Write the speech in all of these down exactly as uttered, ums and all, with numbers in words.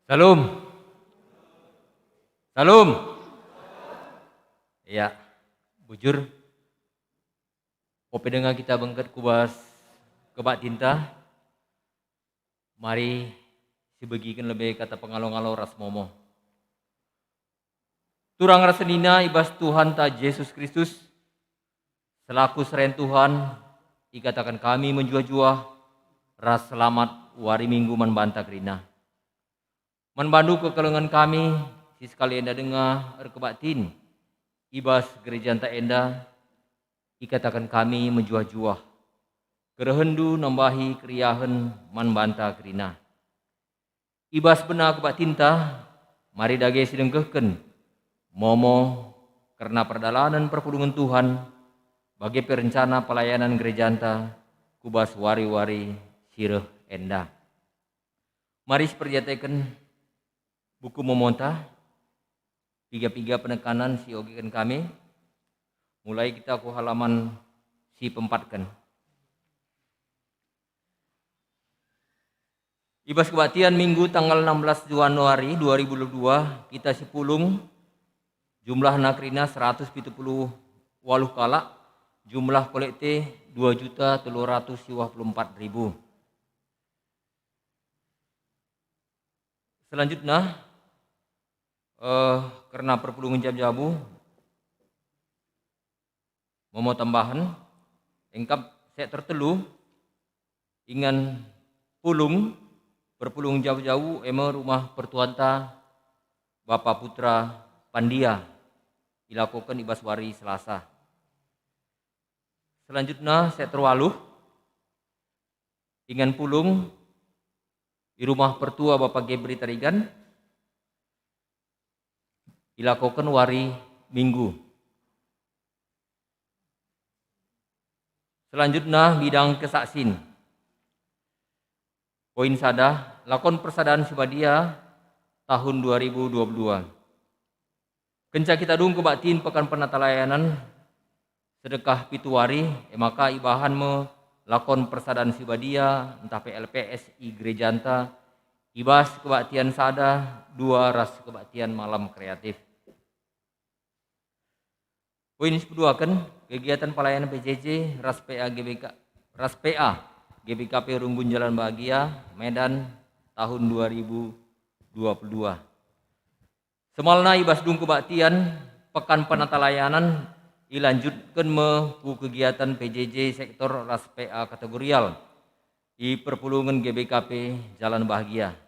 Salam. Salam. Ya, bujur. Ope denga kita bengket ku bas kebaktinta, mari sibegiken lebe kata pengalo-ngalo ras momo. Turang ras senina i bas Tuhanta Jesus Kristus, selaku serayan Tuhan, ikataken kami menjuah-juah ras selamat wari Minggu man banta kerina. Man bandu kekelengen kami, si sekali enda denga erkebaktin i bas gerejanta enda, ikataken kami menjuah-juah kerehenndu nambahi keriahen man banta kerina. I bas bena kebaktinta, mari dage sidengkehken momo kerna perdalanen perpulungen Tuhan, bage pe rencana pelayanan gerejanta ku bas wari-wari si reh enda. Mari siperdiateken buku momonta, piga-piga penekanan si ogeken kami. Mulai kita ku halaman si peempatken. I bas kebaktian Minggu tanggal enam belas Januari dua ribu dua puluh dua, kita si pulung, jumlahna kerina seratus pitu puluh waluh kalak, jumlah kolekte dua juta telu ratus siwah puluh empat ribu. Selanjutna, eh, kerna perpulungen jabu-jabu, momo tambahen, engkap sektor telu, ingan pulung, perpulungen jabu-jabu, e me rumah pertuanta Bapa Putra Pandia, ilakoken i bas wari Selasa. Selanjutna, sektor waluh, ingan pulung, i rumah pertua Bapa Gebri Tarigan, ilakoken wari Minggu. Selanjutna, bidang kesaksin. Poin sada, lakon persadan si badia tahun dua ribu dua puluh dua. Kenca kita dung kebaktin Pekan Penatalayanan sedekah pitu wari, e maka ibahan me lakon persadan si badia ntah pe L P S i gerejanta, i bas kebaktian sada, dua ras kebaktian malam kreatif. Poin si peduaken, kegiatan pelayanan P J J ras P A G B K, ras P A G B K P Runggun Jalan Bahagia, Medan, tahun dua ribu dua puluh dua. Semalna i bas dung kebaktian Pekan Penatalayanan, ilanjutken me ku kegiatan P J J sektor ras P A kategorial i perpulungen G B K P Jalan Bahagia.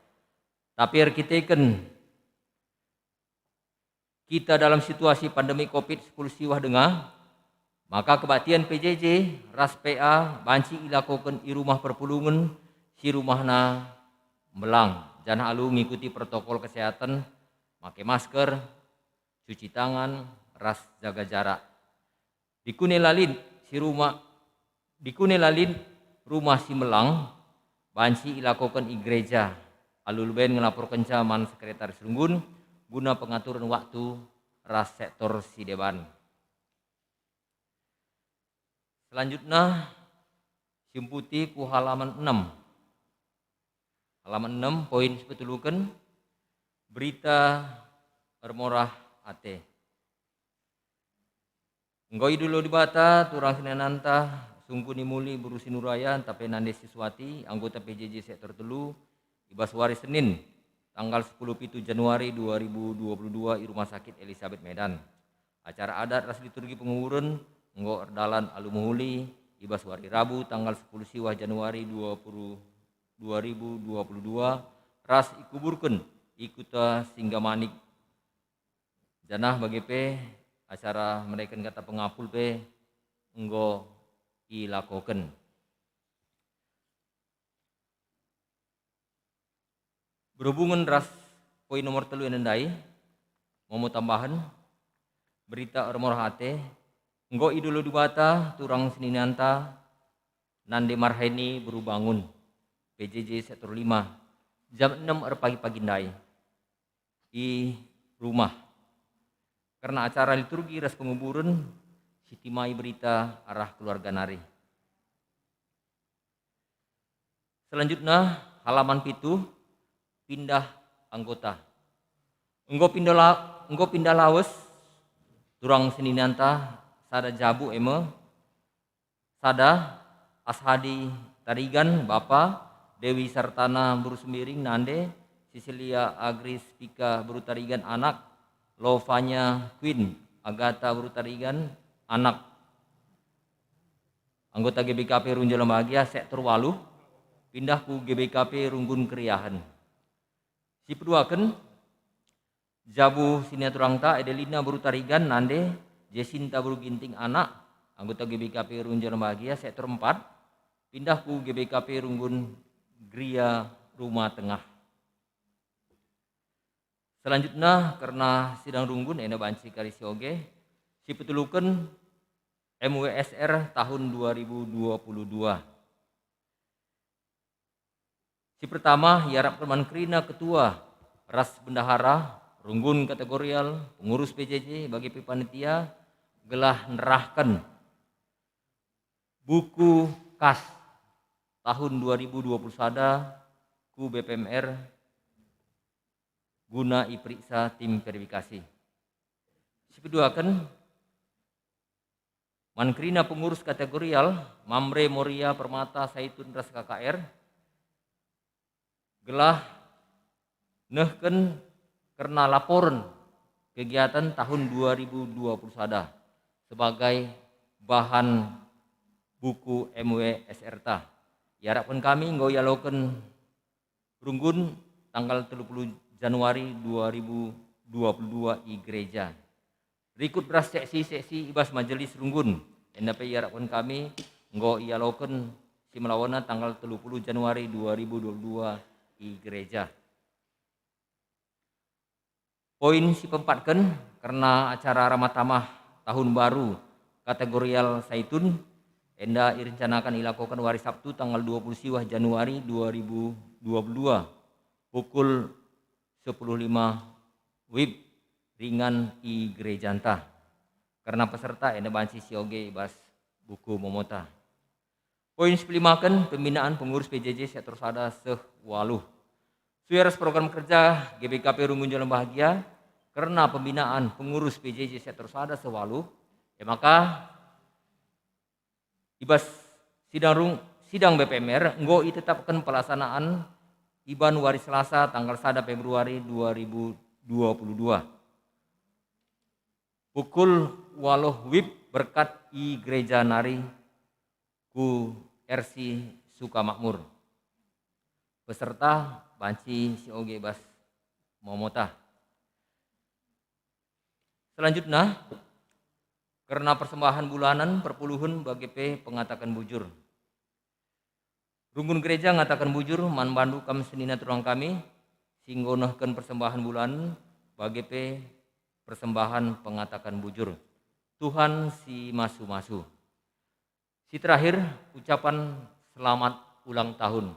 Tapi erkiteken kita dalam situasi pandemi covid sepuluh siwah denga, maka kebaktian P J J ras P A banci ilakoken i rumah perpulungen si rumahna mbelang, janah alu ngikuti protokol kesehatan, make masker, cuci tangan, ras jaga jarak. Dikune lalin si rumah, dikune lalin rumah si mbelang banci ilakoken i gereja, alu leben ngelaporkenca man sekretaris runggun guna pengaturen waktu ras sektor si deban. Selanjutna, simputi ku halaman enam. Halaman enam, poin si peteluken, berita ermorah ate. Enggo idilo Dibata turang seninanta, sungkuni muli beru si nuraya, ntah pe nande si suati, anggota P J J sektor telu, i bas wari Senin, tanggal sepuluh pitu Januari dua ribu dua puluh dua, i Rumah Sakit Elisabeth Medan. Acara adat ras liturgi penguburen enggo erdalan alu mehuli, i bas wari Rabu, tanggal sepuluh siwah Januari dua puluh, dua ribu dua puluh dua, ras ikuburken i Kuta Singgamanik, janah bage pe acara mereken kata pengapul pe enggo ilakoken. Berhubungen ras poin nomor telu enda ndai, momo tambahen, berita ermorah ate, enggo idilo Dibata turang seninanta nande Marheni beru Bangun, P J J sektor lima, jam enem erpagi-pagi ndai, i rumah. Kerna acara liturgi ras penguburen, sitimai berita arah keluarga nari. Selanjutna, halaman pitu, pindah anggota. Enggo pinda la-, enggo pinda lawes turang seninanta sada jabu e me, sada Ashadi Tarigan, bapa, Dewi Sartana Beru Sembiring, nande, Cecilia Agris Pika Beru Tarigan, anak, Lovanya Queen Agatha Beru Tarigan, anak. Anggota G B K P Runggun Jalan Bahagia, sektor waluh, pindah ku G B K P Runggun Keriahen. Si peduaken, jabu siniaturanta Edelina Beru Tarigan, nande, Jesinta Beru Ginting, anak, anggota G B K P Runggun Jalan Bahagia, sektor empat, pindah ku G B K P Runggun Geria Rumah Tengah. Selanjutna, kerna sidang runggun enda banci kari sioge, si peteluken M W S R tahun dua ribu dua puluh dua. Si pertama, iarapken man kerina ketua ras bendahara, runggun kategorial, pengurus P J J, bage pe panitia, gelah nerahken buku kas tahun dua ribu dua puluh sada ku B P M R guna iperiksa tim verifikasi. Si peduaken, man kerina pengurus kategorial, Mamre, Moria, Permata, Saitun, ras K K R, gelah nehken kerna laporen kegiatan tahun dua ribu dua puluh sada sebagai bahan buku M W S R ta. Iarapken kami enggo ialoken runggun tanggal telu puluh Januari dua ribu dua puluh dua i gereja. Rikut ras seksi-seksi i bas majelis runggun, enda pe iarapken kami enggo ialoken si melawana tanggal telu puluh Januari dua ribu dua puluh dua i gereja. Poin si peempatken, kerna acara Ramah Tamah Tahun Baru kategorial Saitun, enda irencanaken ilakoken wari Sabtu tanggal dua puluh siwah Januari dua ribu dua puluh dua, pukul sepuluh lima wib ringan i gerejanta. Kerna peserta enda banci sioge i bas buku momota. Poin si pelimaken, pembinaan pengurus P J J sektor sada seh waluh. Sue ras program kerja G B K P Runggun Jalan Bahagia kerna pembinaan pengurus P J J sektor sada seh waluh, e maka i bas sidang rung-, sidang B P M R enggo itetapken pelaksanaan iban wari Selasa tanggal sada Februari dua ribu dua puluh dua. Pukul waluh wib berkat i gereja nari ku R C Sukamakmur. Peserta banci sioge bas momota. Selanjutna, kerna persembahan bulanen, perpuluhen, bage pe pengataken bujur. Runggun gereja ngataken bujur man bandu kam senina turang kami, si enggo nehken persembahan bulanen, bage pe persembahan pengataken bujur. Tuhan si masu-masu. Si terakhir, ucapan selamat ulang tahun.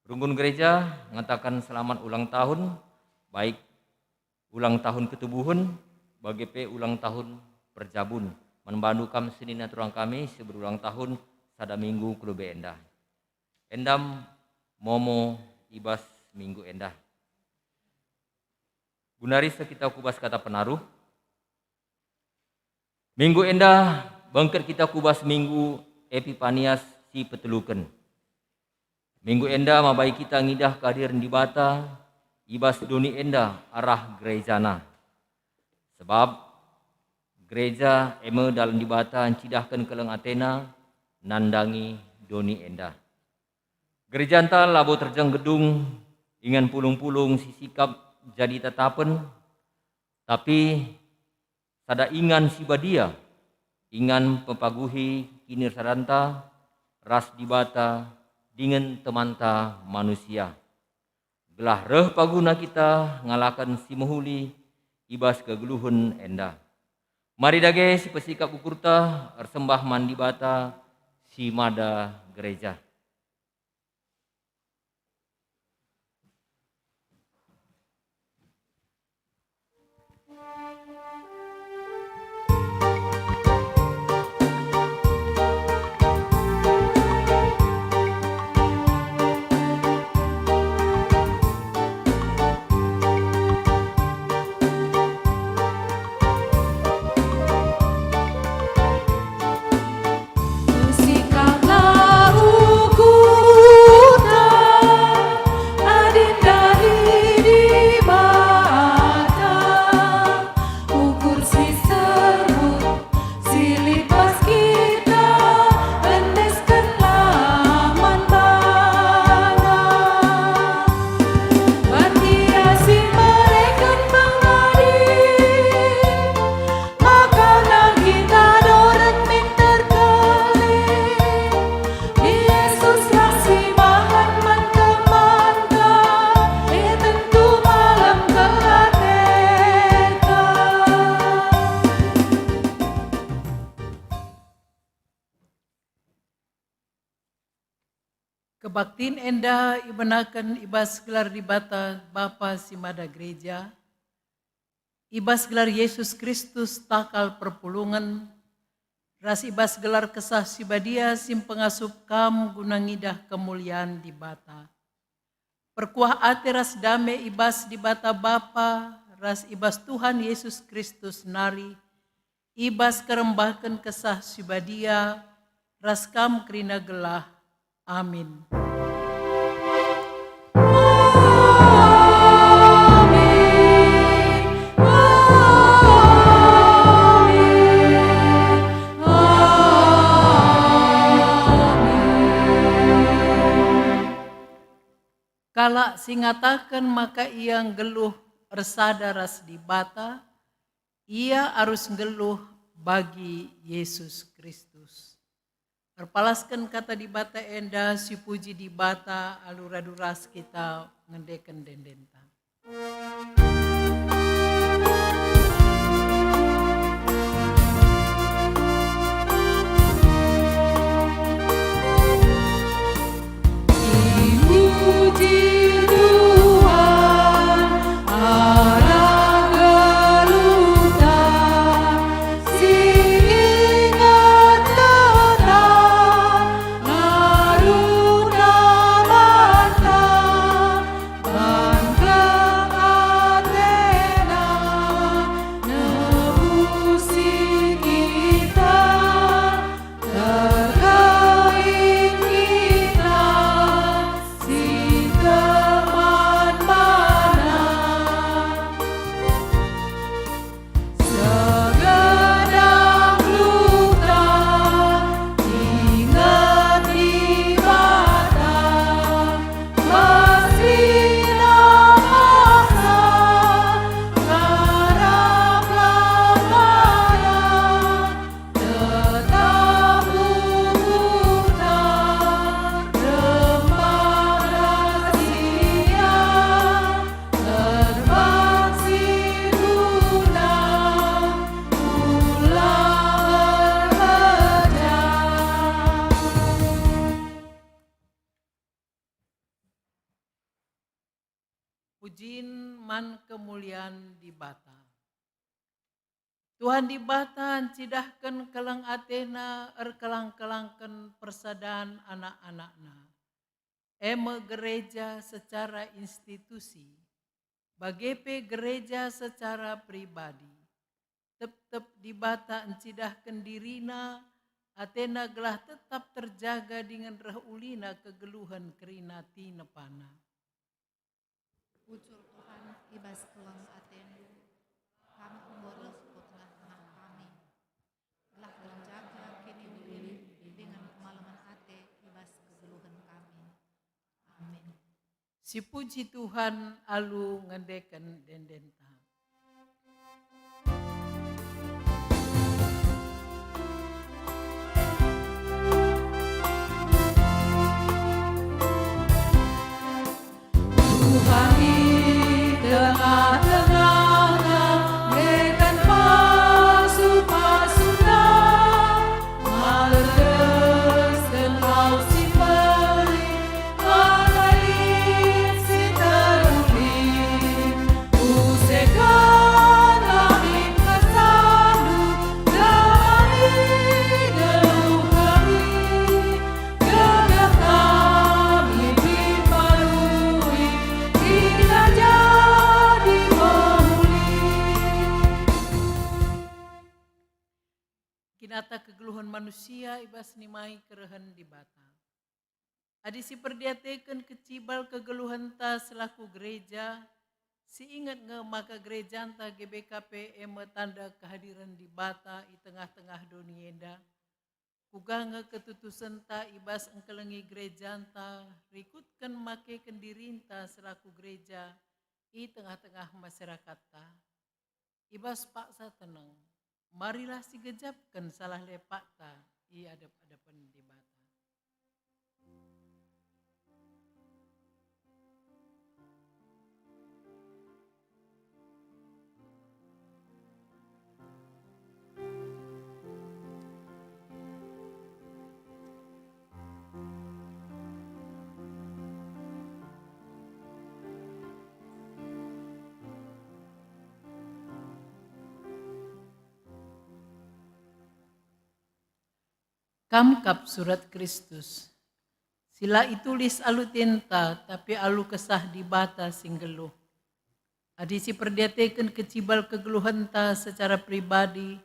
Runggun gereja ngataken selamat ulang tahun, baik ulang tahun ketubuhen, bage pe ulang tahun perjabun. Man bandu kam senina turang kami si berulang tahun sada minggu ku lebe enda. Endam momo i bas minggu enda. Guna risa kita ku bas kata penaruh. Minggu enda bengket kita ku bas Minggu Epipanias si peteluken. Minggu enda mabai kita ngidah kehadiren Dibata i bas doni enda arah gerejana. Sebab gereja e me dalan Dibata ncidahken keleng atena nandangi doni enda. Gerejanta labo terjeng gedung, ingan pulung-pulung si sikap jadi tatapen, tapi sada ingan si badia, ingan pepaguhi kinirsadanta ras Dibata dingen temanta manusia, gelah reh paguhna kita ngalaken si mehuli i bas kegeluhen enda. Mari dage sipesikap ukurta ersembah man Dibata si mada gereja. Kebaktin enda ibenaken i bas gelar Dibata Bapa si mada gereja, i bas gelar Yesus Kristus takal perpulungen, ras i bas gelar Kesah Si Badia si mpengasup kam guna ngidah kemulian Dibata. Perkuah ate ras dame i bas Dibata Bapa ras i bas Tuhan Yesus Kristus nari, i bas kerembaken Kesah Si Badia ras kam kerina gelah. Amin. Kalak si ngataken maka ia nggeluh ersada ras Dibata, ia arus nggeluh bagi Yesus Kristus. Erpalasken Kata Dibata enda, sipuji Dibata alu radu ras kita ngendeken ende-endenta. Dipuji Tuhan arah geluhta, si inget kata ngaruna banta, bangkeng atena nebusi kita. Terkelin kita si teman bana, segedang luta inget Dibata, mesina masa ngarap lamana. Tetap ukurta rempah rasia, terbang si guna ulang erbeja. Pujin man kemulian Dibata. Tuhan Dibata ncidahken keleng ateNa erkelang-kelangken persadan anak-anakNa, e me gereja secara institusi, bage pe gereja secara pribadi. Tep-tep Dibata ncidahken diriNa, ateNa gelah tetap terjaga dingen reh ulina kegeluhen kerina tinepana. Ucur Tuhan i bas keleng ateNdu, Kam enggo ras ku tengah-tengah kami, gelah terjaga kiniulin dingen kemalemen ate i bas kegeluhen kami. Amin. Sipuji Tuhan alu ngendeken ende-endenta. Tuhan i tengah-tengahna, endeken pasu-pasuNa, maler desken lau si mbelin, anak lit si teruli, pusekan kami kesandu, temani geluh kami, gegeh kami mimbarui, kita jadi mehuli. Kinata kegeluhen manusia i bas nimai kerehen Dibata. Adi siperdiateken kecibal kegeluhenta selaku gereja, siinget nge maka gerejanta G B K P e me tanda kehadiren Dibata i tengah-tengah doni enda. Kuga nge ketutusenta i bas engkelengi gerejanta, rikutken makeken dirinta selaku gereja i tengah-tengah masyarakatta? I bas paksa teneng, marilah sigejapken salah lepakta i adep-adepen Dibata. Kam kap surat Kristus, si la itulis alu tinta, tapi alu Kesah Dibata si nggeluh. Adi siperdiateken kecibal kegeluhenta secara pribadi,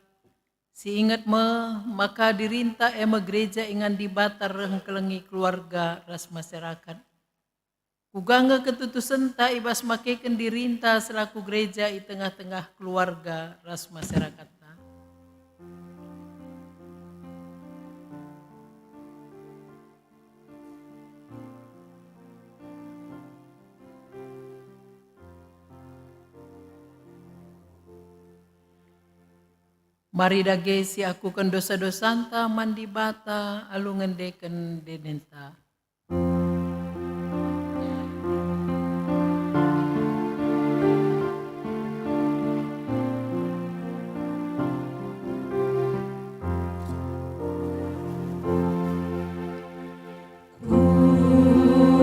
siinget me maka dirinta e me gereja ingan Dibata reh ngkelengi keluarga ras masyarakat. Kuga nge ketutusenta i bas makeken dirinta selaku gereja i tengah-tengah keluarga ras masyarakatta? Mari dage siakuken dosa-dosanta man Dibata alu ngendeken denenta.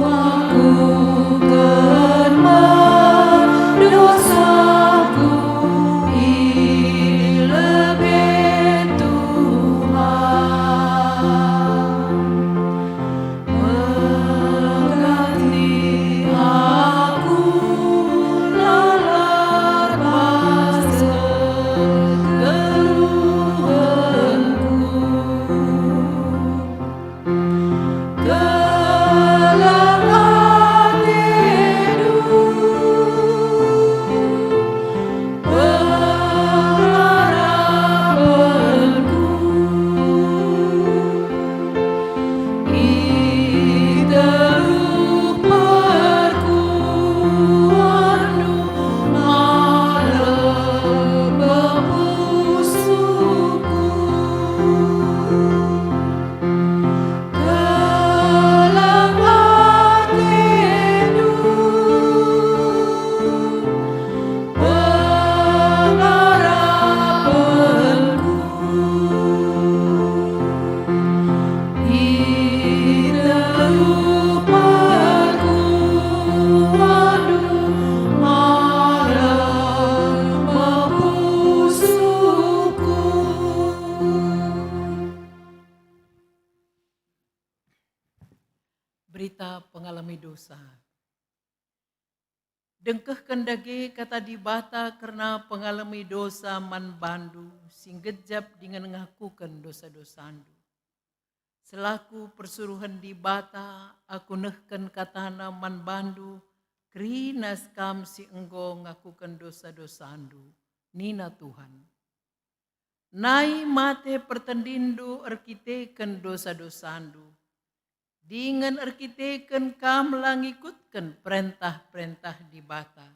Kuakuken me dosaku i lebe Tuhan. Mengganti aku la lerbas kegeluhenku. Keleng atendu, pengarapenku, i teruh perkuahNdu malem pusuhku. Keleng atendu, pengarapenku, i teruh perkuahNdu malem pusuhku. Berita pengalemi dosa. Dengkehken dage kata Dibata kerna pengalemi dosa man bandu si nggejap dingen ngakuken dosa-dosandu. Selaku persuruhen Dibata, aku nehken kataNa man bandu, kerina kam si enggo ngakuken dosa-dosandu, nina Tuhan. Nai mate pertendinndu erkiteken dosa-dosandu, dingen erkiteken kam la ngikutken perentah-perentah Dibata.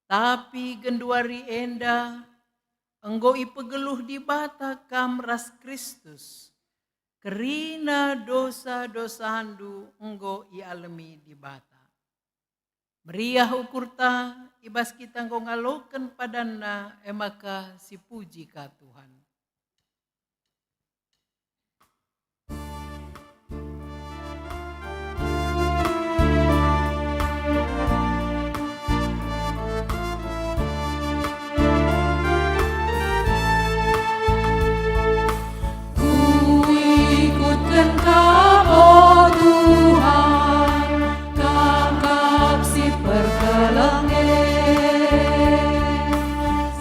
Tapi genduari enda enggo ipegeluh Dibata kam ras Kristus, kerina dosa-dosandu enggo ialemi Dibata. Meriah ukurta i bas kita enggo ngaloken padanNa, e maka sipuji ka Tuhan. Kuikutken Kam, o Tuhan, Kam kap si perkeleng e.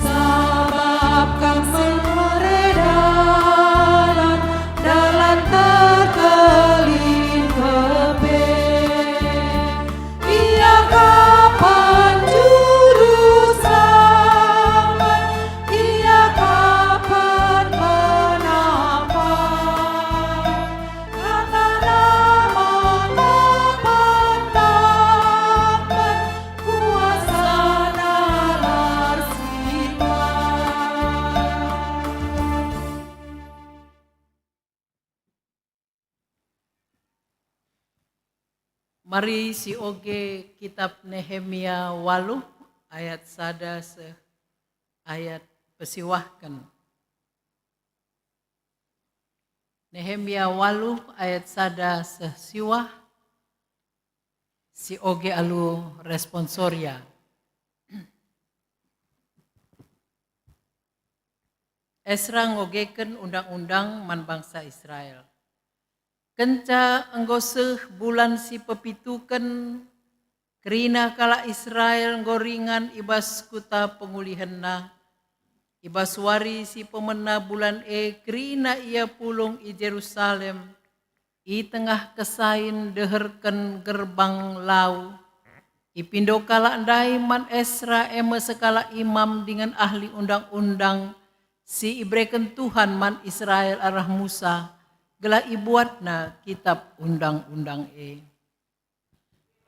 Sabap Kam si mere dalan, dalan terkelingkep e. Ia kap penjuru selamat, Ia kap penampar. KataNa mengapa takut, kuasaNa la ersipat. Mari sioge kitab Nehemia waluh ayat sada seh ayat pesiwahken. Nehemia waluh ayat sada seh siwah, sioge alu responsoria. Esra ngogeken undang-undang man bangsa Israel. Kenca enggo seh bulan si pepituken, kerina kalak Israel enggo ringan i bas kuta pengulihenna. I bas wari si pemena bulan e kerina ia pulung i Jerusalem, i tengah kesain deherken gerbang lau. Ipindo kalak ndai man Esra, e me sekalak imam dingen ahli undang-undang, si ibereken Tuhan man Israel arah Musa, gelah ibuatna kitap undang-undang e.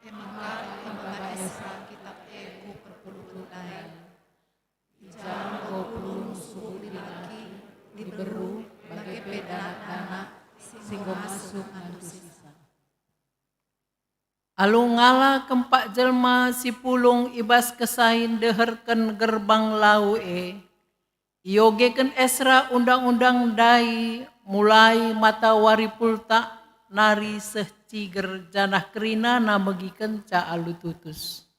E maka ibaba Esra kitap e ku perpulungen ndai. I ja enggo pulung subuk dilaki, diberu, bage pe danak-danak si enggo masuk ngandusisa. Alu ngala kempak jelma si pulung i bas kesain deherken gerbang lau e, iogeken Esra undang-undang ndai mulai matawari pultak nari seh ciger, janah kerinana megikenca alu tutus.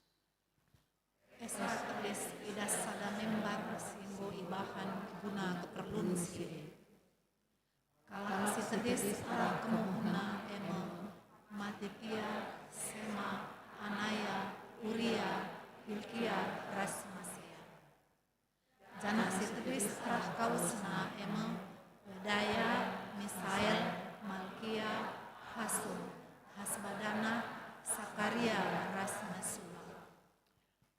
Esra tedis i das sada mimbar si enggo ibahan guna keperlun si e. Kalak si tedis arah kemuhna e me Matitia, Sema, Anaya, Uria, Hilkia, ras Maseya. Janah si tedis arah kawesna e me Pedaya, Misael, Malkia, Hasum, Hasbadana, Sakaria, ras Mesula.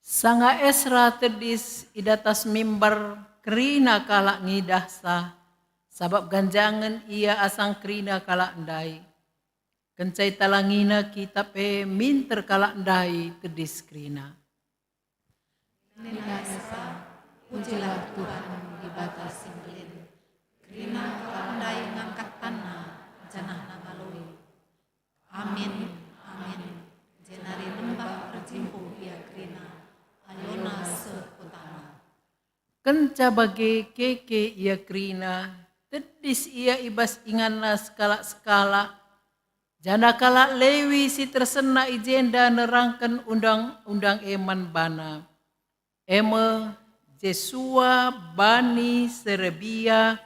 Sanga Esra tedis i datas mimbar, kerina kalak ngidahsa, sabap ganjangen ia asang kerina kalak ndai. Kenca italangina kitap e, minter kalak ndai tedis kerina. Nina Esra, "Pujilah Tuhan Dibata si Mbelin." Kerina kalak ndai ngangkat tanna janahna ngaloi, "Amin, amin," jenari lembah erjimpuh ia kerina, ayona seh ku taneh. Kenca bage keke ia kerina, tedis ia i bas inganna sekalak-sekalak, janah kalak Lewi si tersena i jenda nerangken undang-undang e man bana, e me Jesua, Bani, Serebia,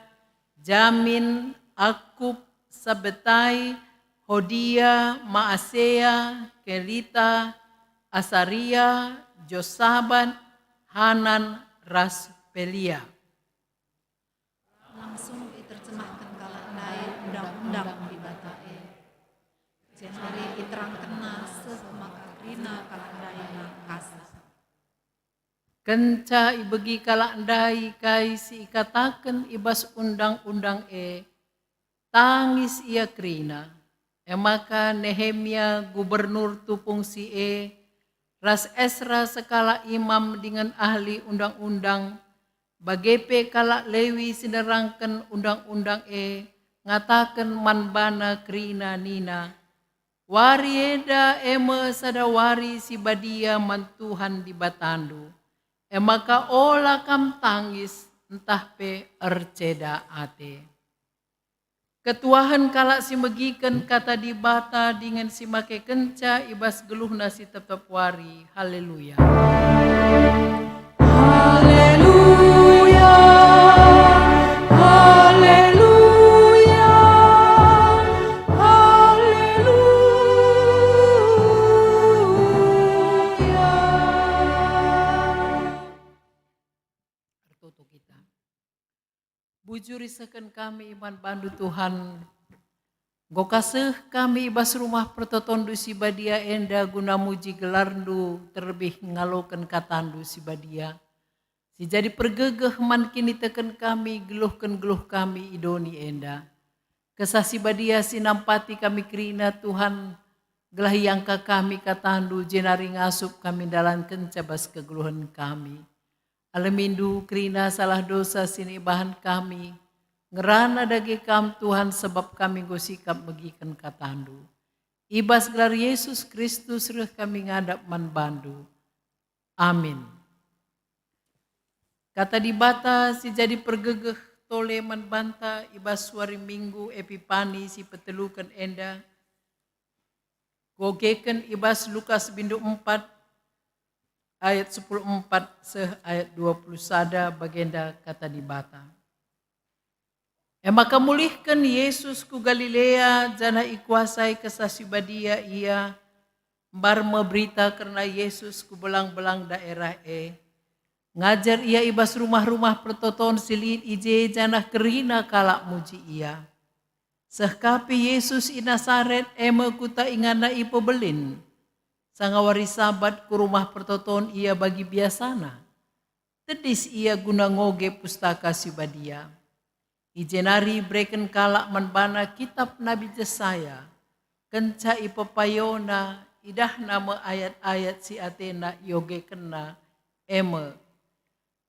Jamin, Akub, Sabetai, Hodia, Maasea, Kelita, Asaria, Josabat, Hanan, ras Pelia. Langsung iterjemahken kalak ndai undang-undang Dibata e. Jenari iterangkenna seh maka kerina kalak ndai ngangkasa. Kenca ibegi kalak ndai kai si ikataken i bas undang-undang e, tangis ia kerina. E maka Nehemia, gubernur tupung si e, ras Esra sekalak imam dingen ahli undang-undang, bage pe kalak Lewi si nerangken undang-undang e, ngataken man bana kerina nina, "Wari enda e me sada wari si badia man Tuhan Dibatandu, e maka ola kam tangis ntah pe erceda ate." Ketuahen kalak si megiken Kata Dibata dingen si makekenca i bas geluhna si tep-tep wari. Haleluya. Haleluya. Haleluya. Haleluya. Ertoto kita. Bujur isehken kami man bandu, Tuhan. Enggo ka seh kami i bas rumah pertotonNdu si badia enda guna muji gelarNdu, terlebih ngaloken kataNdu si badia, si jadi pergegeh man kiniteken kami geluhken geluh kami i doni enda. Kesah si badia si nampati kami kerina, Tuhan, gelah iangka kami kataNdu, jenari ngasup kami ndalankenca bas kegeluhen kami. AlemiNdu kerina salah dosa si nibahan kami, ngerana dage Kam, Tuhan, sabap kami enggo sikap megiken kataNdu. I bas gelar Yesus Kristus reh kami ngadap man bandu. Amin. Kata Dibata si jadi pergegeh tole man banta i bas wari Minggu Epipani si peteluken enda, kuogeken i bas Lukas bindu empat ayat sepuluh empat seh ayat dua puluh sada, bagenda Kata Dibata. E maka mulihken Yesus ku Galilea, janah ikuasai Kesah Si Badia ia. Mbar me berita kerna Yesus ku belang-belang daerah e. Ngajar ia i bas rumah-rumah pertoton si lit i je, janah kerina kalak muji ia. Seh ka pe Yesus i Nasaret, e me kuta inganna ipebelin. Sanga wari Sabat ku rumah pertoton ia bagi biasana. Tedis ia guna ngoge Pustaka Si Badia. I jenari ibereken kalak man bana kitap Nabi Jesaya. Kenca ipepayona, idahna me ayat-ayat si atena iogekenna, e me,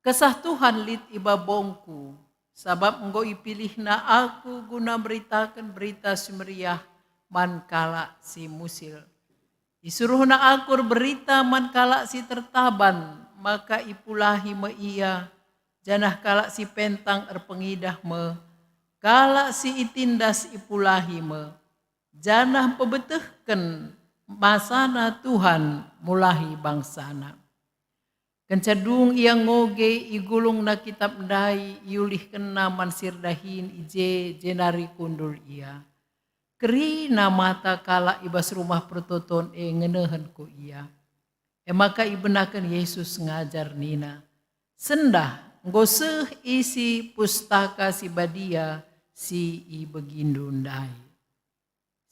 "Kesah Tuhan lit i babongku, sabap enggo ipilihNa aku guna mberitaken Berita Si Meriah man kalak si musil. IsuruhNa aku erberita man kalak si tertaban, maka ipulahi me ia, janah kalak si pentang erpengidah me, kalak si itindas ipulahi me, janah mpebetehken masana Tuhan mulahi bangsaNa." Kenca dung ia ngoge, igulungna kitap ndai, iulihkenna man si erdahin i je, jenari kundul ia. Kerina mata kalak i bas rumah pertoton e ngenehen ku ia. E maka ibenaken Yesus ngajar nina, "Sendah, enggo seh isi Pustaka Si Badia si ibegindu ndai."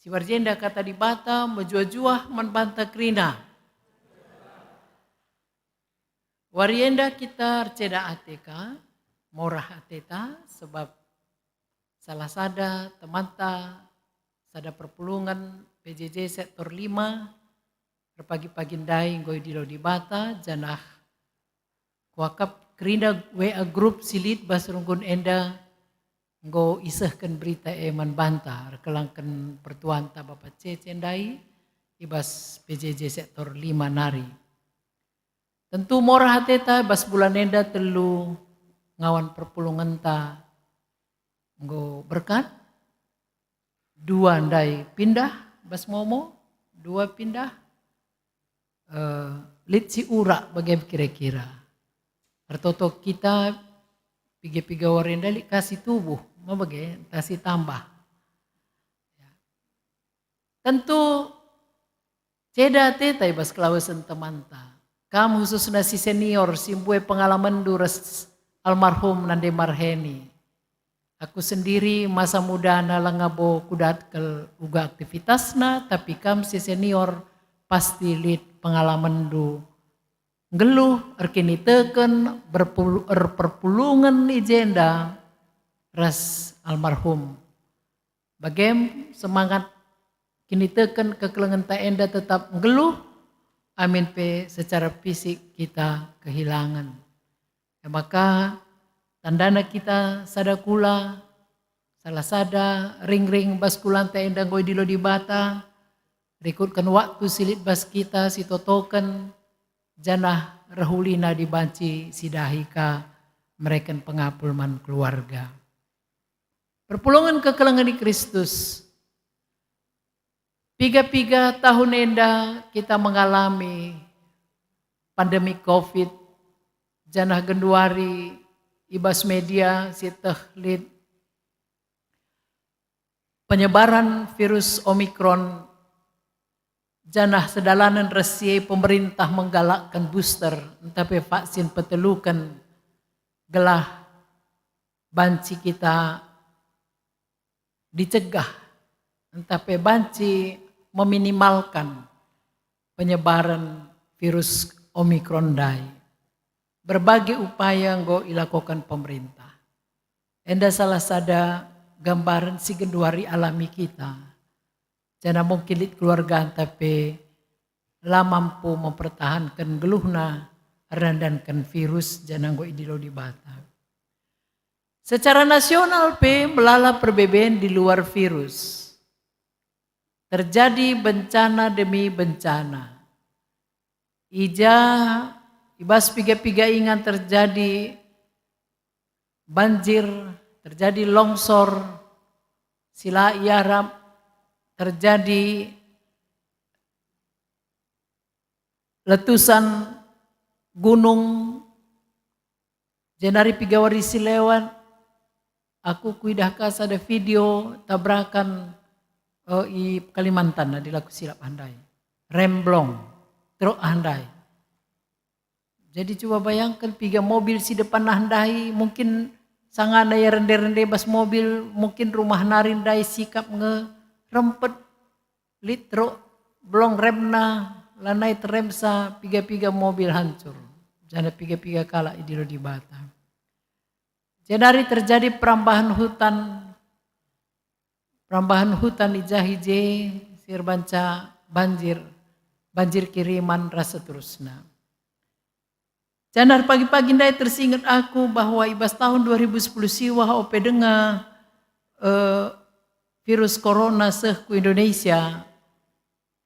Si wari enda kata Dibata mejuah-juah man banta kerina. Wari enda kita erceda ate ka, morah ateta, sebab salah sada temanta, sada perpulungen P J J sektor lima, erpagi-pagi ndai enggo idilo Dibata, janah kuakap kerina W A grup si lit bas runggun enda enggo isehken berita e man banta, erkelangken pertuanta Bapa Cece ndai i bas P J J sektor lima nari. Tentu morah ateta bas bulan enda telu ngawan perpulungenta enggo berkat, dua ndai pindah bas Momo, dua pindah, eh, lit si urak bage kira-kira. Ertoto kita piga-piga wari enda lit ka si tubuh, me bage, ntah si tambah. Ya. Tentu ceda ateta i bas kelawesen temanta. Kam khususna si senior si mbue pengalamenndu ras almarhum Nande Marheni. Aku sendiri masa mudana langa bo kudat kal uga aktivitasna, tapi kam si senior pasti lit pengalamenndu nggeluh erkiniteken berpul-, erperpulungen i jenda ras almarhum. Bagem semangat kiniteken kekelengenta enda tetap nggeluh, amin pe secara fisik kita kehilangan. E maka, tandana kita sada kula, salah sada ring-ring bas kulanta enda enggo idilo Dibata, rikutken waktu si lit bas kita si totoken, janah rehulina dibanci si dahi ka mereken pengapul man keluarga. Perpulungen kekelengen i Kristus. Piga-piga tahun enda kita mengalami pandemi covid, janah genduari i bas media si teh lit penyebaran virus Omikron, janah sedalanen ras si e pemerintah menggalakkan booster ntah pe vaksin peteluken gelah banci kita dicegah ntah pe banci meminimalkan penyebaran virus Omikron ndai. Berbagai upaya enggo ilakoken pemerintah. Enda salah sada gambaren si genduari alami kita. Janah mungkin lit keluarganta pe la mampu mempertahanken geluhna ernandanken virus janah enggo idilo Dibata. Secara nasional pe melala perbeben di luar virus. Terjadi bencana demi bencana. I ja, i bas piga-piga ingan terjadi banjir, terjadi longsor, si la iarap, terjadi letusan gunung, jenari piga wari si lewat, Aku kuidah ka sada video tabrakan, eh, i Kalimantan, adi la kusilap handai. Rem blong, truk handai. Jadi coba bayangken, piga mobil si depan nah ndai, mungkin sangana ia rende-rende bas mobil, mungkin rumah nari ndai sikap nge rempet, lit truk blong remna, lanai teremsa, piga-piga mobil hancur, janah piga-piga kalak idilo Dibata. Jenari terjadi perambahan hutan, perambahan hutan i jah i je, si erbanca banjir, banjir Kiriman ras seterusna. Janah pagi-pagi ndai tersinget aku bahwa i bas tahun dua ribu sepuluh siwah ope denga, eh, virus corona seh ku Indonesia,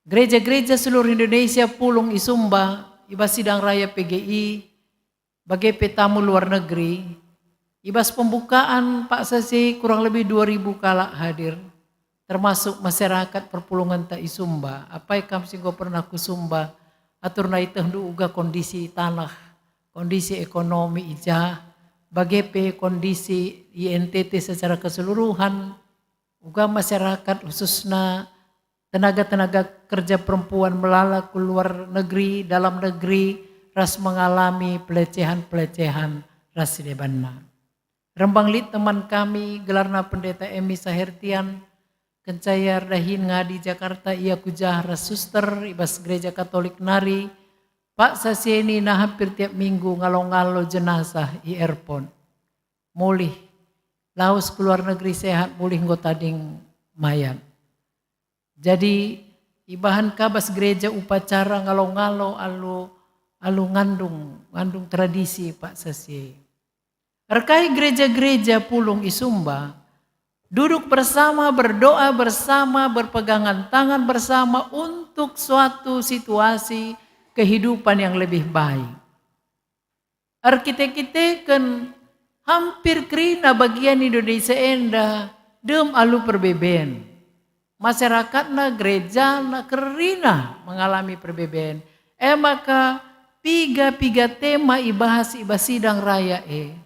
gereja-gereja seluruh Indonesia pulung i Sumba, i bas sidang raya P G I, bage pe tamu luar negeri. I bas pembukaan paksa si kurang lebih dua ribu kalak hadir, termasuk masyarakat perpulungenta i Sumba. Apai kam si enggo pernah ku Sumba, aturna itehndu uga kondisi tanah, kondisi ekonomi i jah, bage pe kondisi i N T T secara keseluruhan, uga masyarakat, khususna tenaga-tenaga kerja perempuan melala ku luar negeri, dalam negeri, ras mengalami pelecehan-pelecehan ras si debanna. Rembang lit teman kami, gelarna Pendeta Emi Sahertian, kenca ia erdahin ngadi Jakarta, ia ku jah ras suster i bas Gereja Katolik nari, paksa si e nina hampir tiap minggu ngalo-ngalo jenazah i airport. Mulih, lawes ku luar negeri sehat, mulih enggo tading mayat. Jadi, ibahan ka bas gereja upacara ngalo-ngalo alu, alu ngandung, ngandung tradisi paksa si e. Erkai gereja-gereja pulung i Sumba, duduk bersama, berdoa bersama, berpegangan tangan bersama untuk suatu situasi kehidupan yang lebih baik. Erkite-kiteken hampir kerina bagian Indonesia enda dem alu perbeben. Masyarakatna, gerejana kerina mengalami perbeben. E maka piga-piga tema ibahas i bas sidang raya e.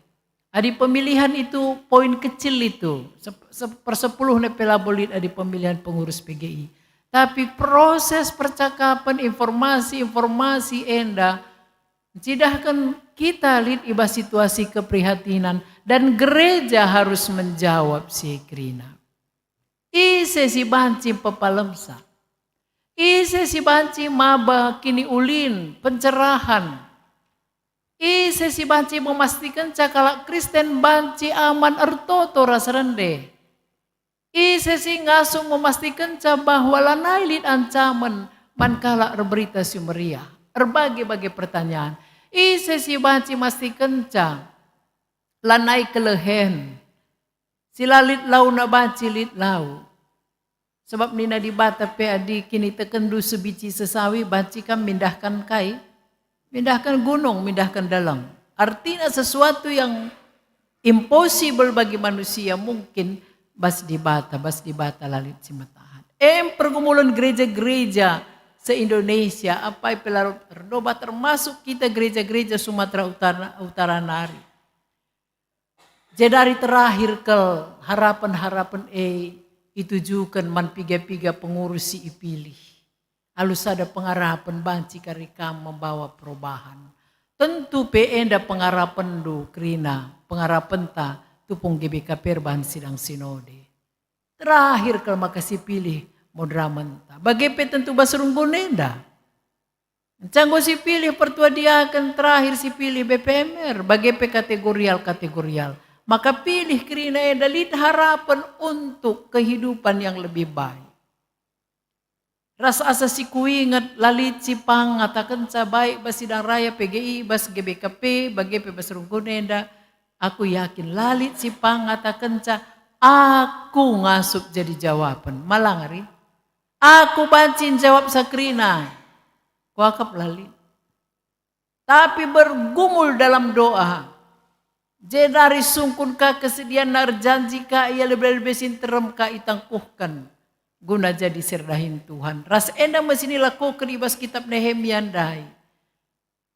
Adi pemilihan itu poin kecil itu, sep-, sep-, persepuluhna pe labo lit adi pemilihan pengurus P G I. Tapi proses percakapan, informasi-informasi enda ncidahken kita lit i bas situasi keprihatinan, dan gereja harus menjawab si kerina. Ise si banci pepalemsa? Ise si banci maba kiniulin, pencerahan? Ise si banci memastikenca kalak Kristen banci aman, ertoto ras rende? Ise si ngasup memastikenca bahwa lanai lit ancamen man kalak erberita si meriah? Erbage-bage pertanyaan. Ise si banci mastikenca lanai kelehen? Si la lit launa banci lit lau. Sebab nina Dibata pe, "Adi kinitekenndu sebici sesawi, banci kam mindahkan kai? Mindahkan gunung, mindahkan deleng." Artina sesuatu yang impossible bagi manusia mungkin bas Dibata, bas Dibata la lit si metahat. Em pergumulen gereja-gereja se-Indonesia, apai pe la erdoba, termasuk kita gereja-gereja Sumatera Utara, Utara nari. Jenari terakhir kal, harapen-harapen e itujuken man piga-piga pengurus si ipilih. Alu sada pengarapen banci kari kam membawa perubahan. Tentu pe enda pengarapenndu kerina, pengarapenta tupung G B K P erbahan sidang sinode. Terakhir kal maka sipilih moderamenta. Bage pe tentu bas runggun enda. Enca enggo sipilih pertua diaken, terakhir sipilih B P M R, bage pe kategorial-kategorial. Maka pilih kerina enda lit harapen untuk kehidupan yang lebih baik. Ras asa si kuinget, la lit si pang ngatakenca baik bas sidang raya P G I, bas G B K P, bage pe bas runggun enda, aku yakin la lit si pang ngatakenca, "Aku ngasup jadi jawapen." Malang ari, "Aku banci njawab sa kerina." Kuakap la lit. Tapi bergumul dalam doa. Jenari sungkun ka kesedianna, erjanji ka ia, lebe-lebe si nterem ka itangkuhken guna jadi si erdahin Tuhan. Ras enda me si nilakoken i bas kitab Nehemia ndai.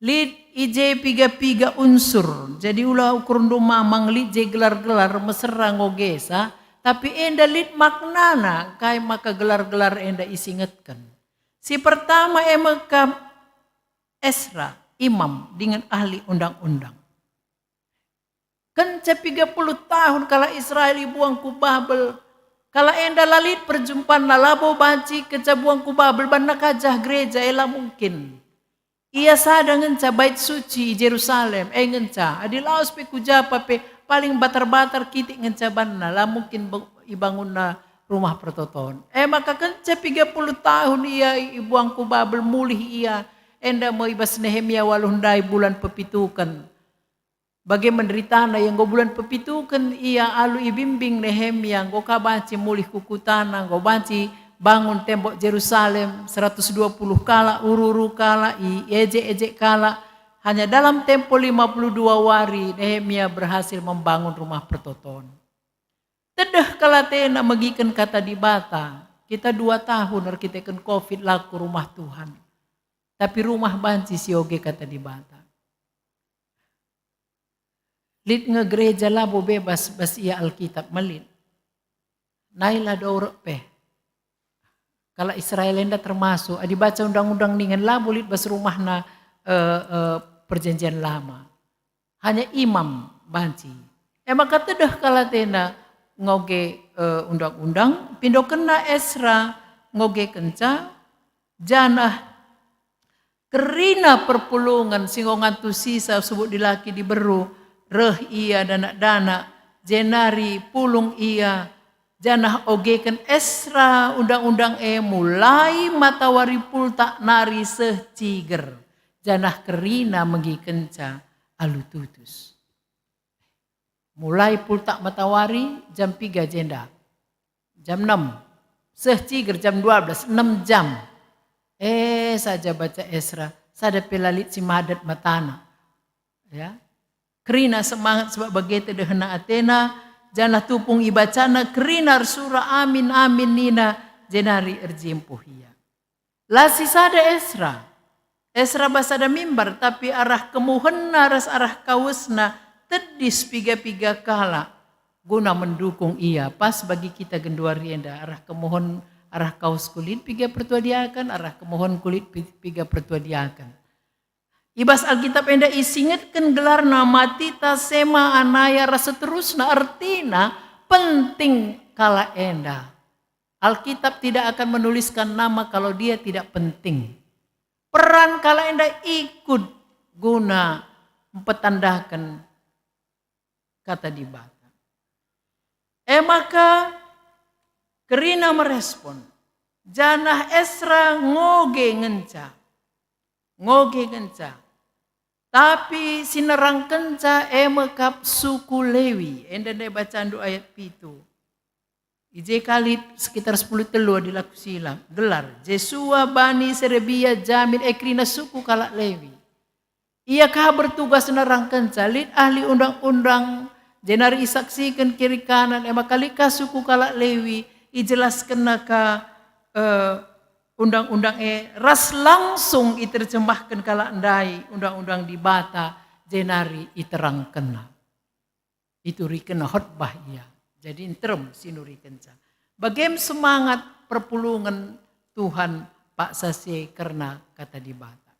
Lit i je piga-piga unsur, jadi ula ukurndu mamang lit je gelar-gelar mesera ngogesa, tapi enda lit maknana kai maka gelar-gelar enda isingetken. Si pertama e me kap Esra, imam dingen ahli undang-undang. Kenca piga puluh tahun kalak Israel ibuang ku Babel, kalak enda la lit perjumpanna, labo banci kenca buang ku Babel banna kajah gereja, e la mungkin. Ia sada ngenca bait suci i Jerusalem, e ngenca, adi lawes pe ku japa pe paling batar-batar kitik ngenca banna, la mungkin be-, ibangunna rumah pertoton. E maka kenca piga puluh tahun ia ibuang ku Babel, mulih ia, enda me i bas Nehemia waluh ndai bulan pepituken. Bage menderitana ia enggo bulan pepituken ia alu ibimbing Nehemia, enggo ka banci mulih ku kutana, enggo banci bangun tembok Jerusalem, seratus dua puluh kalak, uru-uru kalak, iejek-ejek kalak. Hanya dalam tempo lima puluh dua wari Nehemia berhasil membangun rumah pertoton. Tedeh kal atena megiken kata Dibata, kita dua tahun erkiteken covid la ku rumah Tuhan. Tapi rumah banci sioge kata Dibata. Lit nge gereja labo bebas bas ia Alkitab, melit. Nai la dorek pe. Kalak Israel enda termasuk, adi baca undang-undang ningen labo lit bas rumahna, eh, eh, perjanjian lama. Hanya imam banci. E maka tedeh kal atena ngoge, eh, undang-undang, pindokenna Esra ngoge kenca, janah kerina perpulungen si enggo ngantusisa subuk dilaki diberu, reh ia danak-danak, jenari pulung ia, janah ogeken Esra undang-undang e mulai matawari pultak nari seh ciger, janah kerina megikenca alu tutus. Mulai pultak matawari jam piga jenda. Jam enam. Seh ciger jam dua belas, enam jam. Eh, saja baca Esra, sada pe la lit si madat matana. Ya. Kerina semangat sebab bage tedehna atena, janah tupung ibacana kerina ersura amin, amin nina, jenari erjimpuh ia. La sisada Esra. Esra bas sada mimbar, tapi arah kemuhenna ras arah kawesna tedis piga-piga kalak guna mendukung ia. Pas bagi kita genduari enda, arah kemuhen, arah kawes kulit piga pertua diaken, arah kemuhen kulit pi-, piga pertua diaken. I bas Alkitab enda isingetken gelarna Matita, Sema, Anaya, ras seterusna, ertina penting kalak enda. Alkitab tidak akan menuliskan nama kalau dia tidak penting. Peran kalak enda ikut guna mpetandaken kata Dibata. E maka kerina merespon, janah Esra ngoge ngenca. Ngoge ngenca. Tapi si nerangkenca e me kap suku Lewi, enda ndai bacandu ayat pitu. I je ka lit sekitar sepuluh telu adi la kusilap, gelar Jesua bani Serebia, Jamin, e kerina suku kalak Lewi. Ia ka bertugas nerangkenca, lit ahli undang-undang, jenari isaksiken kiri kanan, e maka lit ka suku kalak Lewi, ijelaskenna ka, eh, undang-undang e, ras langsung iterjemahken kalak ndai undang-undang Dibata, jenari iterangkenna. Iturikenna khotbah ia. Jadi nterem si nurikenca. Bagem semangat perpulungen Tuhan paksa si kerna kata Dibata.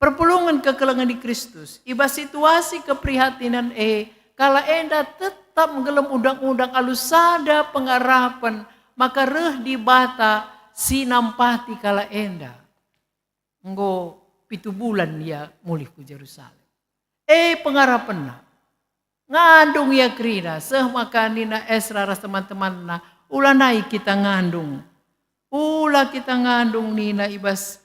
Perpulungen kekelengen di Kristus, i bas situasi keprihatinan e, kalak enda tetap nggelem undang-undang alu sada pengarapen maka reh Dibata si nampati kalak enda. Enggo pitu bulan ia mulih ku Jerusalem. E pengarapenna. Ngandung ia kerina, seh maka nina Esra ras teman-temanna, "Ula ndai kita ngandung. Ula kita ngandung," nina i bas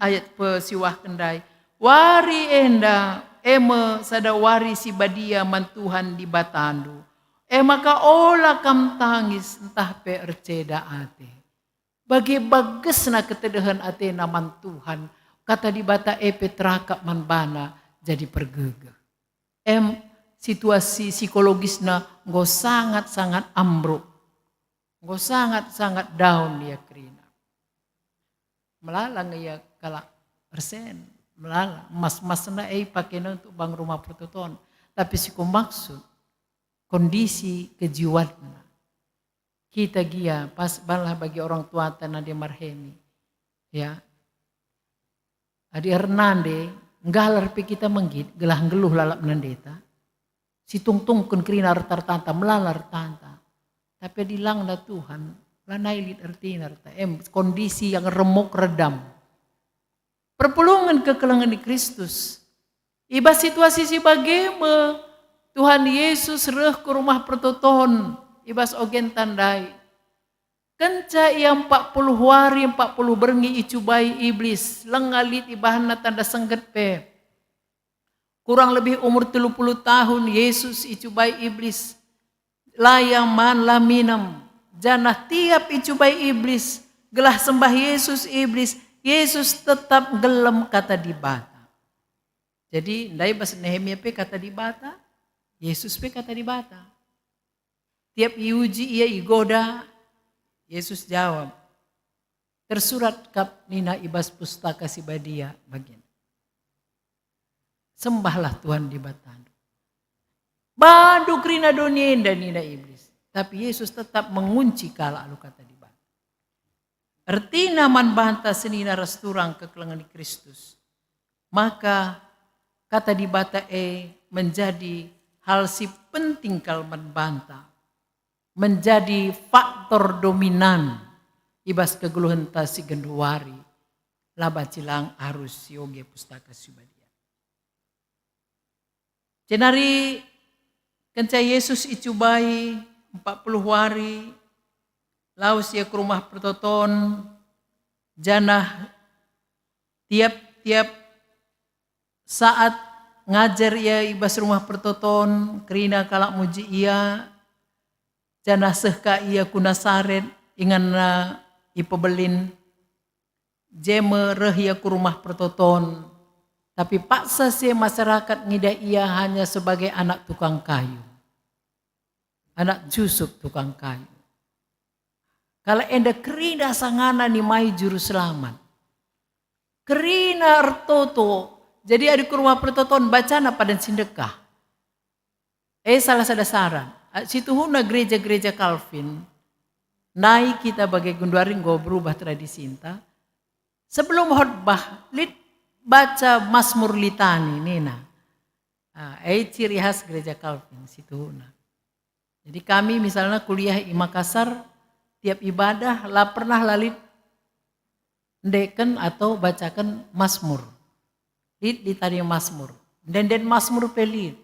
ayat pesiwahken ndai. "Wari enda e me sada wari si badia man Tuhan Dibatandu. E maka ola kam tangis ntah pe erceda ate." Bage bagesna ketedehen atena man Tuhan, kata Dibata e pe terakap man bana jadi pergegeh. Em, situasi psikologisna enggo sangat-sangat ambruk, enggo sangat-sangat down ia kerina. Melala nge ia kalak ersen. Melala, emas-emasna e ipakena untuk bangun rumah pertoton. Tapi si kumaksud, kondisi kejiwanna. Kita gia, pas banlah bagi orang tuata nande marheni. Ya. Adi ernande, nggalar pe kita menggit, gelah nggeluh lalap nandeta. Situngtungken kerina erta-ertanta, melala ertanta. Tapi adi langna Tuhan, lanai lit ertina erta. Em, kondisi yang remuk redam. Perpulungen kekelengen Kristus. I bas situasi si bage me Tuhan Yesus reh ku rumah pertoton i bas ogenta ndai. Kenca ia empat puluh wari, empat puluh berngi icubai Iblis, langa lit ibahanna tanda sengget pe. Kurang lebih umur telu puluh tahun Yesus icubai Iblis, la ia man, la minem, janah tiap icubai Iblis, gelah sembah Yesus Iblis, Yesus tetap nggelem Kata Dibata. Jadi, ndai bas Nehemia pe Kata Dibata, Yesus pe Kata Dibata. Tiap iuji ia, igoda, Yesus jawab, "Tersurat kap," nina, "i bas Pustaka Si Badia bagin. Sembahlah Tuhan Dibatandu." "Bandu kerina doni enda," nina Iblis. Tapi Yesus tetap mengunci kalak alu Kata Dibata. Ertina man banta senina ras turang kekelengen Kristus, maka Kata Dibata e menjadi hal si penting kal man banta, menjadi faktor dominan i bas kegeluhenta si genduari, la banci lang arus sioge Pustaka Si Badia. Jenari kenca Yesus icubai empat puluh wari, lawes ia ku rumah pertoton, janah tiap-tiap saat ngajar ia i bas rumah pertoton, kerina kalak muji ia, janah seh ka ia ku Nasaret, inganna ipebelin. Je me reh ia ku rumah pertoton, tapi paksa si e masyarakat ngidah ia hanya sebagai anak tukang kayu, anak jusup tukang kayu. Kalak enda kerina sangana nimai Juru Selamat. Kerina ertoto. Jadi adi ku rumah pertoton bacana Padan Si Ndekah. Eh, salah sada saran. Ah, situhuna gereja-gereja Calvin, ndai kita bage genduari enggo berubah tradisinta. Sebelum khotbah, lit baca Mazmur Litani, nina. Ah, eh, ciri khas gereja Calvin, situhuna. Jadi kami misalnya kuliah i Makassar, tiap ibadah la pernah la lit ndeken atau bacaken Mazmur. Lit, litani Mazmur. Ende-enden Mazmur pe lit.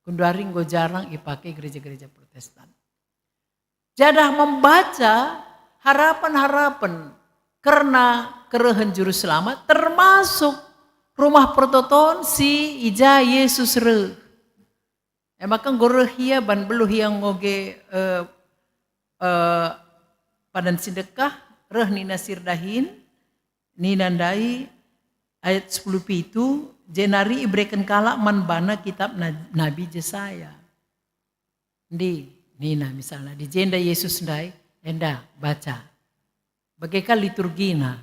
Genduari enggo jarang ipake gereja-gereja Protestan. Janah membaca harapan-harapan kerna kerehen Juru Selamat, termasuk rumah pertoton si i ja Yesus reh. E maka enggo reh ia ban beluh ia ngoge, eh, eh, Padan Si Ndekah, reh nina si erdahin, nina ndai ayat sepuluh pitu, jenari ibereken kalak man bana kitab Na-, Nabi Jesaya. Ndi, nina misalna, di jenda Yesus ndai, enda, baca. Bage ka liturgina,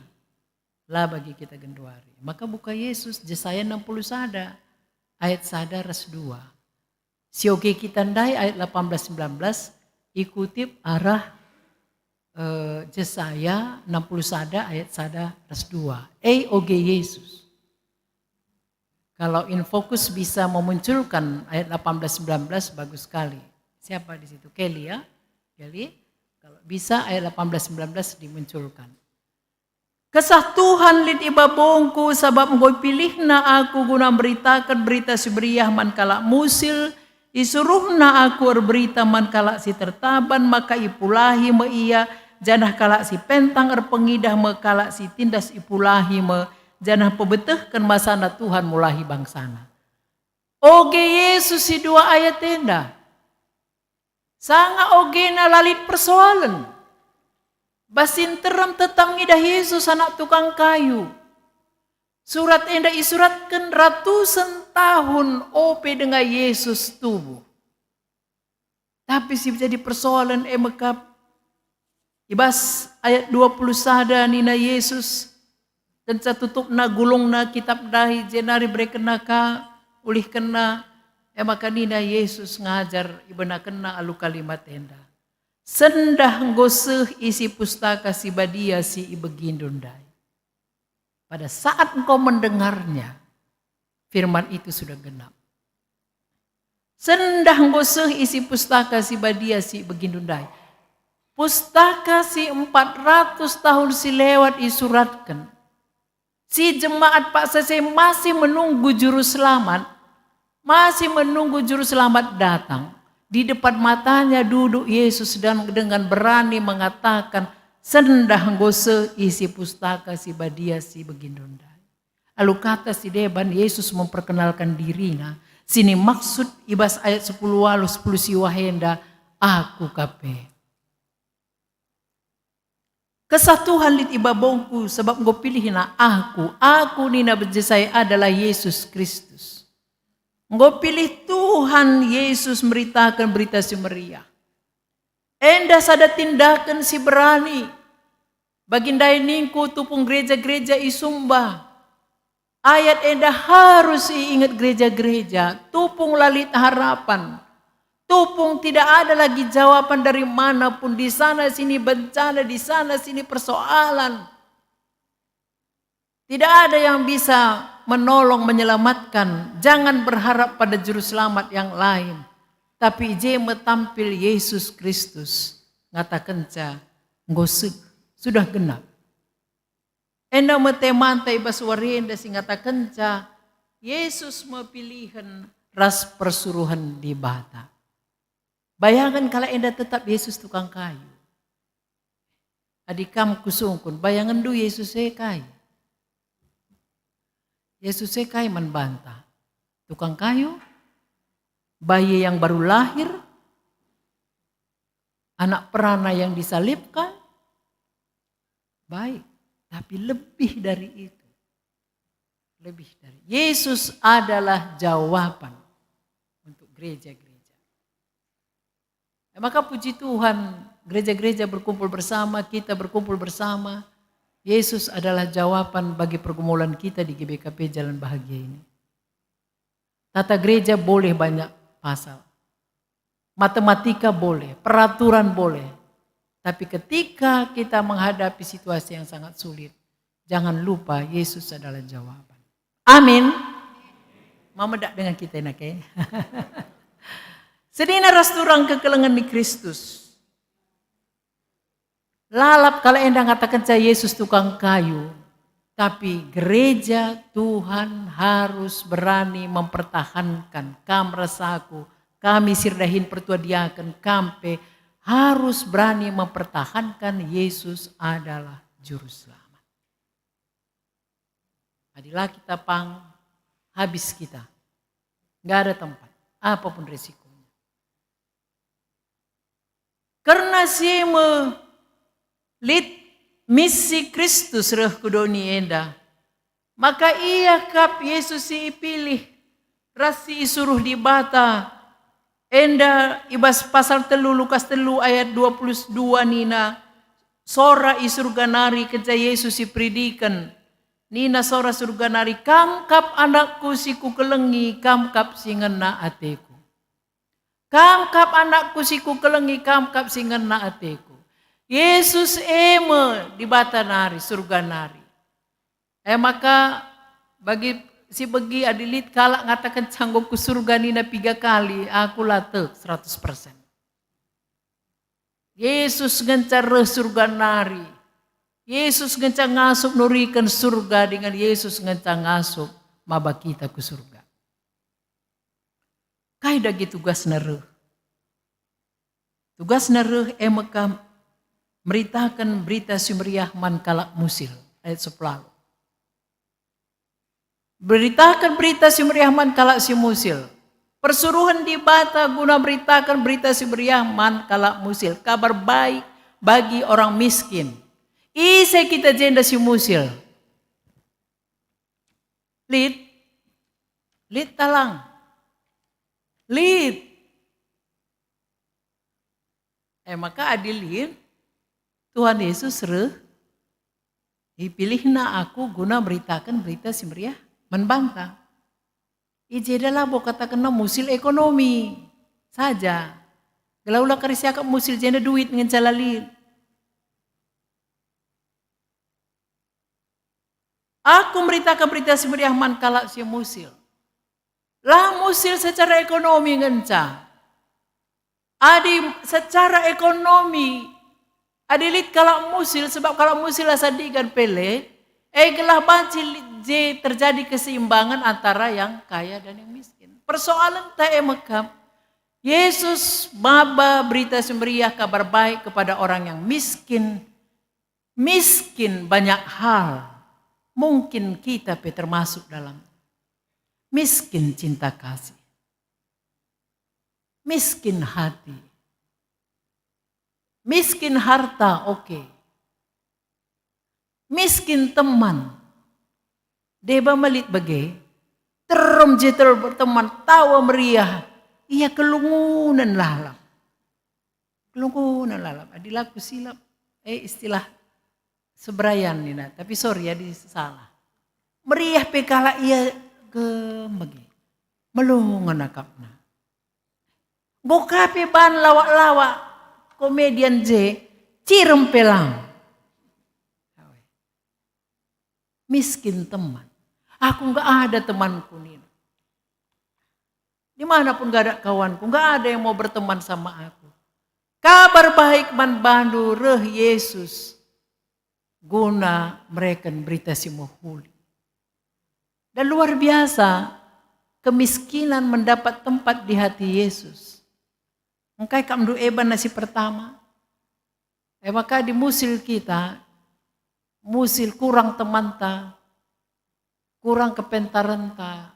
la bagi kita genduari. Maka buka Yesus, Jesaya enam puluh sada, ayat sada ras dua. Si oge kita ndai ayat delapan belas sembilan belas, ikutip arah, eh, Jesaya enam puluh sada ayat sada ras dua. E oge Yesus. Kalau Infokus bisa memunculkan ayat delapan belas sembilan belas, bagus sekali. Siapa di situ? Kelly, ya? Kelly, kalau bisa ayat delapan belas sembilan belas dimunculkan. Kesah Tuhan lit i babongku, sabap enggo ipilihNa aku guna mberitaken Berita Si Meriah man kalak musil. IsuruhNa aku erberita man kalak si tertaban, maka ipulahi me ia, janah kalak si pentang erpengidah me, kalak si tindas ipulahi me, janah pebetehken masana Tuhan mulahi bangsaNa. Oge Yesus si dua ayat enda. Sanga ogena la lit persoalen. Bas si nterem tetap ngidah Yesus anak tukang kayu. Surat enda isuratken ratusen tahun ope denga Yesus tubuh. Tapi si jadi persoalen e mekap, i bas ayat dua puluh sada nina Yesus, Kenca tutupna gulungna kitab ndai jenari berekenna ka, ulihkenna, e maka nina Jesus ngajar ibenakenna alu kalimat enda, "Sendah enggo seh isi Pustaka Si Badia si ibegindu ndai." Pada saat engkau mendengarnya, firman itu sudah genap. Sendah enggo seh isi Pustaka Si Badia si ibegindu ndai. Pustaka si empat ratus tahun si lewat isuratken. Si jemaat paksa si masih menunggu Juru Selamat, masih menunggu Juru Selamat datang. Di depan matanya duduk Yesus dan dengan berani mengatakan, "Sendah enggo seh isi Pustaka Si Badia si ibegindu ndai." Alu kata si deban, Yesus memperkenalkan diriNa, si nimaksud i bas ayat sepuluh waluh, sepuluh siwah enda, "Aku ka pe." Kesah Tuhan lit i babongku, sabap enggo pilihNa aku. Aku, nina Jesaya, adalah Yesus Kristus. Enggo pilih Tuhan Yesus meritaken Berita Si Meriah. Enda sada tindaken si berani. Bagi ndai ningku tupung gereja-gereja i Sumba. Ayat enda harus iinget gereja-gereja, tupung la lit harapan. Tupung tidak ada lagi jawaban dari mana pun, di sana sini bencana, di sana sini persoalan. Tidak ada yang bisa menolong, menyelamatkan. Jangan berharap pada juru selamat yang lain. Tapi i je me tampil Yesus Kristus, ngatakenca, "Enggo seh, sudah genap." Enda me temanta i bas wari enda si ngatakenca, Yesus me pilihen ras persuruhen Dibata. Bayangen kalak enda tetap Yesus tukang kayu. Adi kam kusungkun, bayangenndu Yesus e kai? Yesus e kai man banta? Tukang kayu? Bayi yang baru lahir? Anak perana yang disalibkan? Baik, tapi lebih dari itu. Lebih dari. Yesus adalah jawaban untuk gereja-gereja. Ya, maka puji Tuhan, gereja-gereja berkumpul bersama, kita berkumpul bersama. Yesus adalah jawaban bagi pergumulan kita di G B K P Jalan Bahagia ini. Tata gereja boleh banyak pasal. Matematika boleh, peraturan boleh. Tapi ketika kita menghadapi situasi yang sangat sulit, jangan lupa Yesus adalah jawaban. Amin. Mau medak dengan kita, enak, eh? Senina ras turang kekelengen ni Kristus. Lalap kalak enda ngatakenca Yesus tukang kayu, tapi gereja Tuhan harus berani mempertahankan, kam ras aku, kami si erdahin pertua diaken, kam pe harus berani mempertahankan Yesus adalah Juru Selamat. Adi la kita pang, habis kita. Nggak ada tempat, apapun resikonya. Kerna si e me lit misi Kristus reh ku doni enda. Maka ia kap Yesus si ipilih ras si isuruh Dibata. Enda i bas pasal telu, Lukas telu ayat dua puluh dua nina, sora i surga nari kenca Yesus iperidiken. Nina sora surga nari, "Kam kap anakku si kukelengi, kam kap si ngena ateku." Kam kap anakku si kukelengi, kam kap si ngena ateku. Yesus e me Dibata nari, surga nari. E maka bagi si begi, adi lit kalak ngataken, "Enggo ku surga," nina piga kali, aku la tek seratus persen. Yesus ngenca reh surga nari. Yesus ngenca ngasup nuriken surga, dingen Yesus ngenca ngasup maba kita ku surga. Kai dage tugasna reh? Tugasna reh e maka meritaken Berita Si Meriah man kalak musil, ayat sepuluh. Beritaken Berita Si Meriah man kalak si musil. Persuruhen Dibata guna beritaken Berita Si Meriah man kalak musil, Kabar Baik bagi orang miskin. Ise kita jenda si musil? Lit? Lit talang? Lit. E maka adi lit, Tuhan Yesus reh, Ipilihna aku guna meritaken Berita Si Meriah man banta. I jenda labo katakenna musil ekonomi saja. Gelah ula kari siakap musil jenda duit ngenca la lit. Aku meritaken Berita Si Meriah man kalak si musil. La musil secara ekonomi ngenca. Adi secara ekonomi, adi lit kalak musil, sebab kalak musil asa digan pele, e gelah banci lit je terjadi keseimbangan antara yang kaya dan yang miskin. Persoalenta e mekap, Yesus maba Berita Si Meriah, Kabar Baik kepada orang yang miskin. Miskin banyak hal, mungkin kita pe termasuk dalam miskin cinta kasih, miskin hati, miskin harta, oke. Miskin teman, deba melit bage, terem je terem teman, tawa meriah, ia kelungunen lalap. Kelungkunen lalap, adi la kusilap, eh, istilah Seberayan nina, tapi sorry adi salah. Meriah pe kalak ia gem bage. Melungun akapna. Enggo ka pe ban lawak-lawak komedian je, cirem pe lang. Miskin teman. Aku nggak ada temanku nina. Di mana pun nggak ada kawanku, nggak ada yang mau berteman sama aku. Kabar Baik man bandu reh Yesus guna mereken Berita Si Mehuli. Dan luar biasa, kemiskinan mendapat tempat di hati Yesus. Engkai kap ndu eban nasi pertama? E maka dimusil kita, musil kurang temanta, kurang kepentarenta,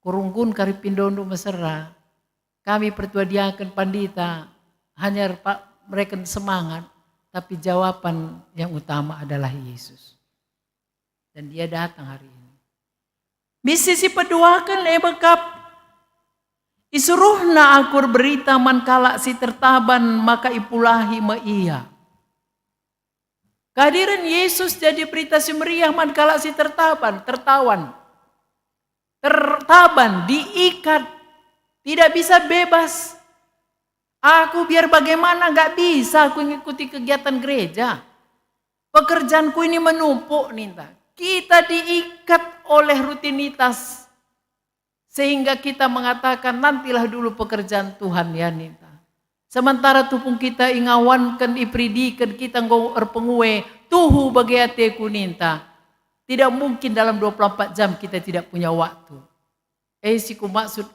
kurunggun kari pindondu mesera, kami pertua diaken pandita hanya pa-, mereken semangat, tapi jawaban yang utama adalah Yesus. Dan Dia datang hari ini. Misi si peduaken e bekap, isuruhna aku erberita man kalak si tertaban, maka ipulahi me ia. Kehadiran Yesus jadi Berita Si Meriah man kalak si tertaban, tertawan. Tertaban, diikat, tidak bisa bebas. Aku biar bagaimana nggak bisa aku ngikuti kegiatan gereja. Pekerjaanku ini menumpuk, ninta. Kita diikat oleh rutinitas. Sehingga kita mengatakan, "Nantilah dulu pekerjaan Tuhan ya," ninta. Sementara tupung kita ingawanken, iperidiken, kita enggo erpenguwe, tuhu bage ateku ninta. Tidak mungkin dalam dua puluh empat jam kita tidak punya waktu. Eh, si kumaksud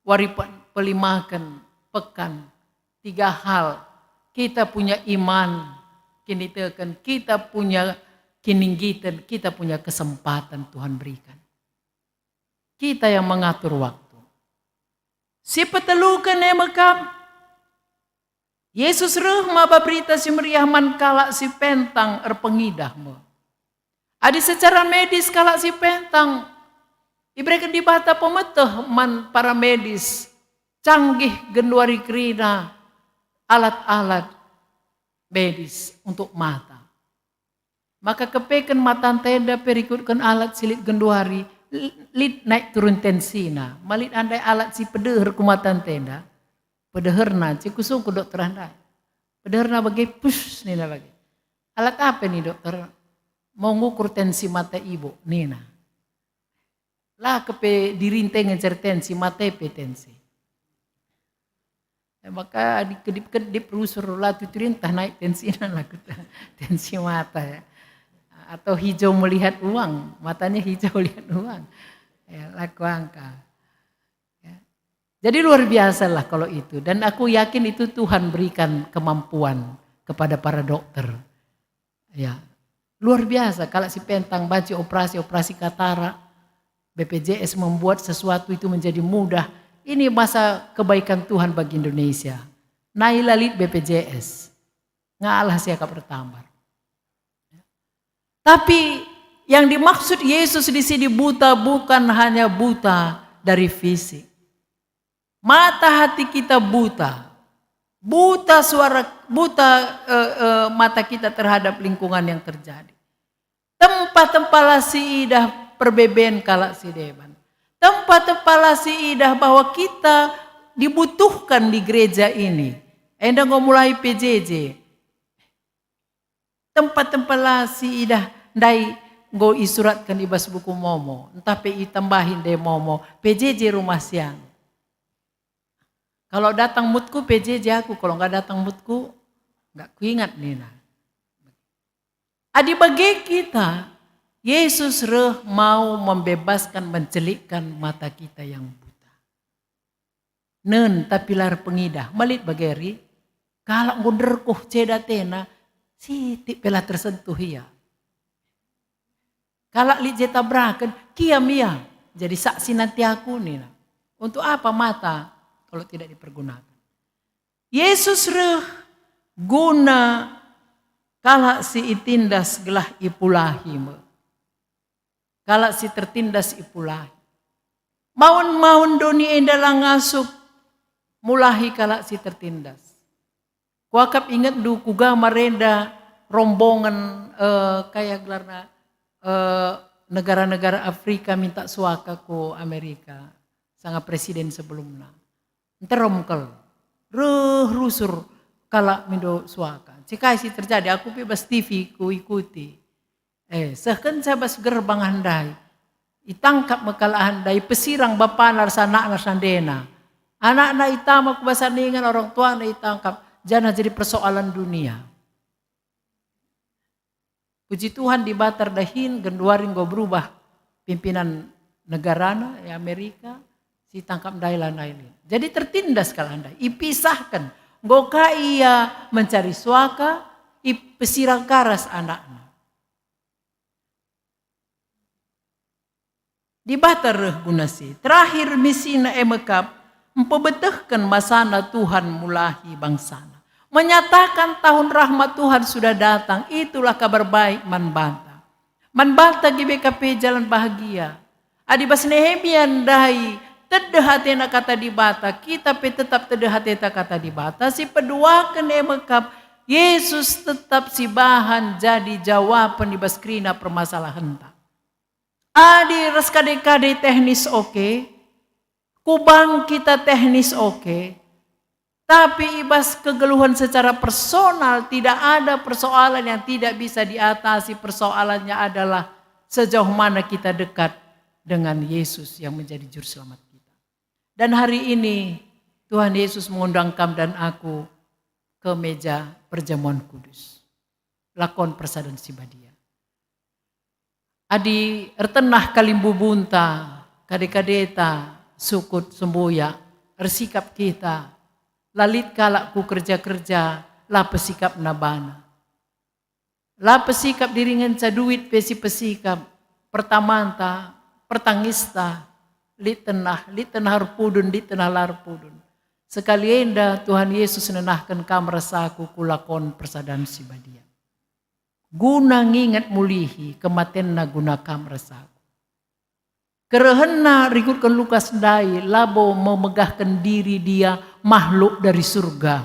wari pe-, pelimaken pekan. Tiga hal. Kita punya iman, kiniteken, kita punya kininggiten, kita punya kesempatan Tuhan berikan. Kita yang mengatur waktu. Si peteluken e mekam, Yesus reh maba Berita Si Meriah man kalak si pentang, erpengidah me. Adi secara medis kalak si pentang, ibereken Dibata pemeteh man para medis, canggih genduari kerina alat-alat medis untuk mata. Maka kepeken matanta enda pe rikutken alat si lit genduari, li-, lit naik turun tensina. Ma lit ndai alat si pedeher ku matanta enda? Pedeherna, si kusungkun dokter ndai. Pedeherna bage, pus, nina bage. "Alat apa ni, dokter?" "Mau ngukur tensi mata ibu," nina. La kepe dirinta ngencer tensi, mate pe tensi. E, maka adi kedip-kedip rusur la tutu rintah naik tensina laku tensi mata, ya. Atau hijau melihat uang, matanya hijau lihat uang. Ya, laku angka. Ya. Jadi luar biasalah kalau itu. Dan aku yakin itu Tuhan berikan kemampuan kepada para dokter. Ya, luar biasa kalak si pentang banci operasi-operasi katarak. B P J S membuat sesuatu itu menjadi mudah. Ini masa kebaikan Tuhan bagi Indonesia. Nai la lit B P J S. Ngalah siakap ertambar. Tapi yang dimaksud Yesus di sini buta bukan hanya buta dari fisik. Mata hati kita buta. Buta suara, buta, eh, eh, mata kita terhadap lingkungan yang terjadi. Tempa-tempa la siidah perbeben kalak si deban. Tempa-tempa la siidah bahwa kita dibutuhkan di gereja ini. Enda enggo mulai P J J. Tempa-tempa la siidah ndai enggo isuratken i bas buku Momo, ntah pe itambahi ndai Momo, P J J rumah siang. Kalau datang moodku, P J J aku, kalau nggak datang moodku, nggak kuingat nina. Adi bage kita, Yesus reh mau membebaskan, mencelikkan mata kita yang buta. Nen, tapi la erpengidah, malit bageri, kalak enggo nderkuh ceda atena, sitik pe la tersentuh ia. Kalak lit je tabraken, kiam ia, jadi saksi nanti aku nina. Untuk apa mata kalau tidak dipergunakan? Yesus reh guna kalak si itindas gelah ipulahi me. Kalak si tertindas ipulahi. Maun-maun doni enda la ngasup mulahi kalak si tertindas. Kuakap ingetndu kuga marenda rombongen, eh, kaya gelarna, eh, negara-negara Afrika minta suaka ku Amerika, sanga presiden sebelumna. Nterem kal, reh rusur kalak mindo suaka. Cikai si terjadi, aku pe bas T V kuikuti. Eh, sehkenca bas gerbang ndai, itangkap me kalak ndai, pesirang bapana ras anakna sandena. Anakna itama ku bas aningan, orang tuana itangkap, janah jadi persoalan dunia. Puji Tuhan, Dibata erdahin, genduari enggo berubah pimpinan negarana, ya, Amerika, si tangkap ndai lanai lit. Jadi tertindas kalak ndai, ipisahken. Enggo ka ia mencari suaka, ipesirang ka ras anakna. Dibata reh guna si. Terakhir misina e me kap, mpebetehken masana Tuhan mulahi bangsana. Menyatakan tahun rahmat Tuhan sudah datang, itulah kabar baik man banta. Man banta G B K P Jalan Bahagia. Adi bas Nehemia ndai tedeh atena kata Dibata, kita pe tetap tedeh ateta kata Dibata, si peduaken e me kap, Yesus tetap sibahan jadi jawapen i bas kerina permasalahenta. Adi ras kade-kade teknis oke, ku bank kita teknis oke, tapi i bas kegeluhen secara personal tidak ada persoalan yang tidak bisa diatasi. Persoalannya adalah sejauh mana kita dekat dengan Yesus yang menjadi Juru Selamat kita. Dan hari ini Tuhan Yesus mengundang kam dan aku ke meja perjamuan kudus. Lakon persadan si badia. Adi ertenah kalimbubunta, kade-kadeta, sukut sembuyak, ersikap kita, la lit kalak ku kerja-kerja, la pesikapna bana. La pesikap diri ngenca duit pe si pesikap, pertamanta, pertangista, lit tenah, lit tenah erpudun, lit tenah la erpudun. Sekali enda Tuhan Yesus nenahken kam ras aku ku lakon persadan si badia. Guna nginget mulihi kematenna guna kam ras aku. Kerehenna rikutken Lukas ndai labo memegahken diri dia makhluk dari surga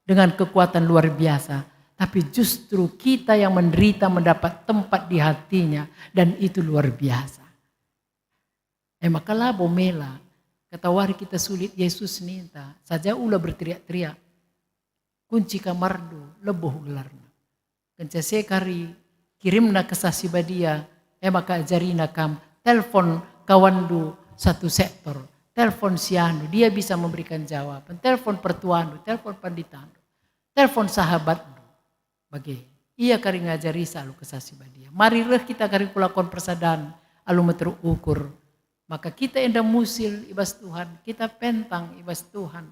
dengan kekuatan luar biasa, tapi justru kita yang menderita mendapat tempat di hatinya, dan itu luar biasa. E maka labo mela, katawari kita sulit, Yesus ninta, saja ula berteriak-teriak, kunci kamarndu, lebo gelarna. Kenca sekari kirimna Kesah Si Badia, e maka ajarina kam, telpon kawanndu satu sektor, telpon siandu, dia bisa memberikan jawaban, telpon pertuandu, telpon panditandu, telpon sahabatndu. Bage, ia kari ngajarisa alu Kesah Si Badia. Mari reh kita kari ku lakon persadan alu meteruk ukur. Maka kita enda musil i bas Tuhan, kita pentang i bas Tuhan.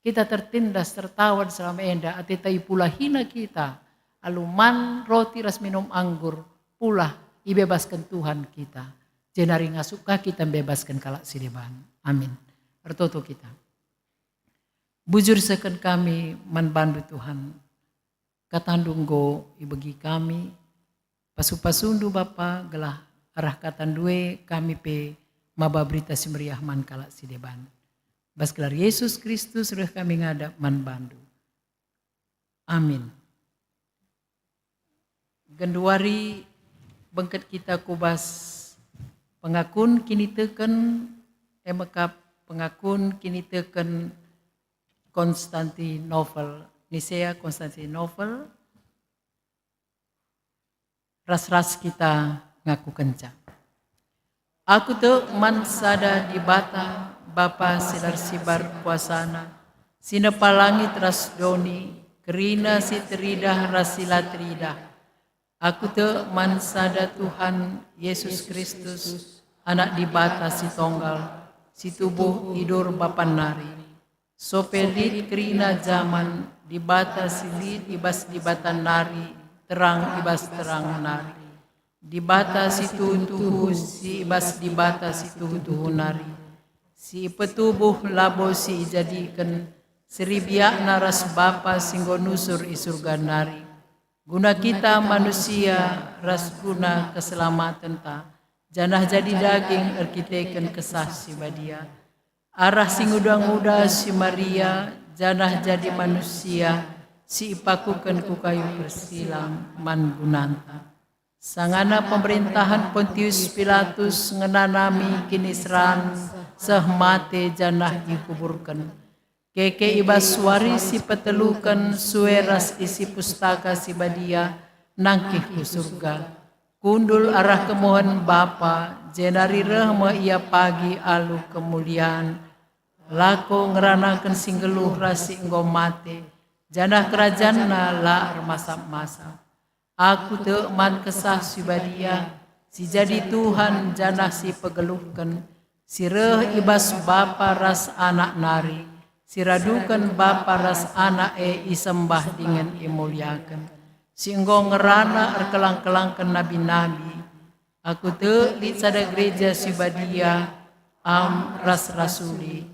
Kita tertindas, tertawan selama enda, ateta ipulahina kita. Alu man, roti ras minum anggur, pulah ibebasken Tuhan kita. Jenari ngasup ka kita mbebasken kalak si deban. Amin. Ertoto kita. Bujur seken kami man bandu Tuhan. KataNdu enggo ibegi kami, pasu-pasuNdu Bapa, gelah arah KataNdu e kami pe maba Berita Si Meriah man kalak si deban. Bas gelar Yesus Kristus reh kami ngadap man bandu. Amin. Genduari bengket kita ku bas pengakun kiniteken, e me kap pengakun kiniteken Konstantinopel, Nisea Konstantinopel, ras-ras kita ngakukenca. Aku tek man sada Dibata, Bapa si la ersibar kuasaNa, si nepa langit ras doni, kerina si teridah ras si la teridah. Aku tek man sada Tuhan, Yesus Kristus, Anak Dibata si tonggal, si tubuh i dur Bapa nari. Sope lit kerina jaman, Dibata si lit i bas Dibata nari, terang i bas terang nari. Dibata si tuhu-tuhu si i bas Dibata si tuhu-tuhu nari, si ipetubuh labo si ijadiken, si erbiakna ras Bapa si enggo nusur i Surga nari, guna kita manusia ras guna keselamatenta, janah jadi daging erkiteken Kesah Si Badia. Arah si nguda-nguda si Maria, janah jadi manusia, si ipakuken ku kayu persilang man gunanta. Sangana pemerintahen Pontius Pilatus ngenanami kiniseran seh mate janah ikuburken. Keke i bas wari si peteluken sue ras isi Pustaka Si Badia nangkih ku Surga. Kundul arah kemuhen Bapa, jenari reh me Ia pagi alu kemulian. Lako ngeranaken si nggeluh ras si enggo mate, janah kerajanNa la ermasap-masap. Aku tek man Kesah Si Badia, si jadi Tuhan janah si pegeluhken, si reh i bas Bapa ras Anak nari, si raduken Bapa ras Anak e isembah dingen imuliaken, si enggo ngerana erkelang-kelangken nabi-nabi. Aku tek lit sada gereja si badia, am ras rasuli.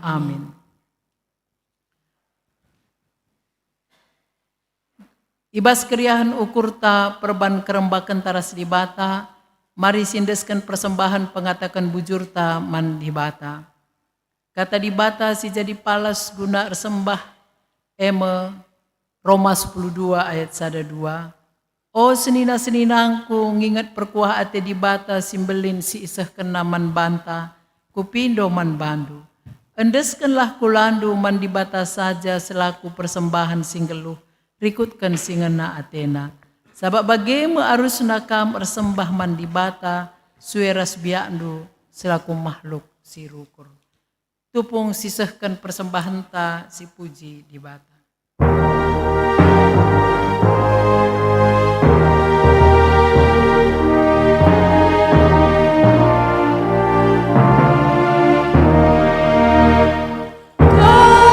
Amin. I bas keriahen ukurta perban kerembakenta ras Dibata, mari siendesken persembahen pengataken bujurta man Dibata. Kata Dibata si jadi palas guna ersembah, e me Roma sepuluh dua ayat sada dua, "O senina-seninangku, nginget perkuah ate Dibata si mbelin si isehkenNa man banta, kupindo man bandu. Endeskenlah kulandu man Dibata saja selaku persembahen si nggeluh, rikutken si ngena ateNa. Sabap bage me arusna kam ersembah man Dibata sue ras biakndu selaku mahluk si rukur." Tupung sisehken persembahenta si puji Dibata.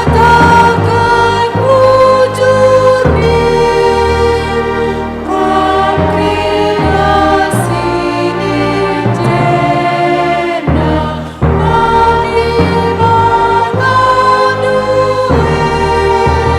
Kataken bujur min, kam kerina si jenda, mari bangun duet.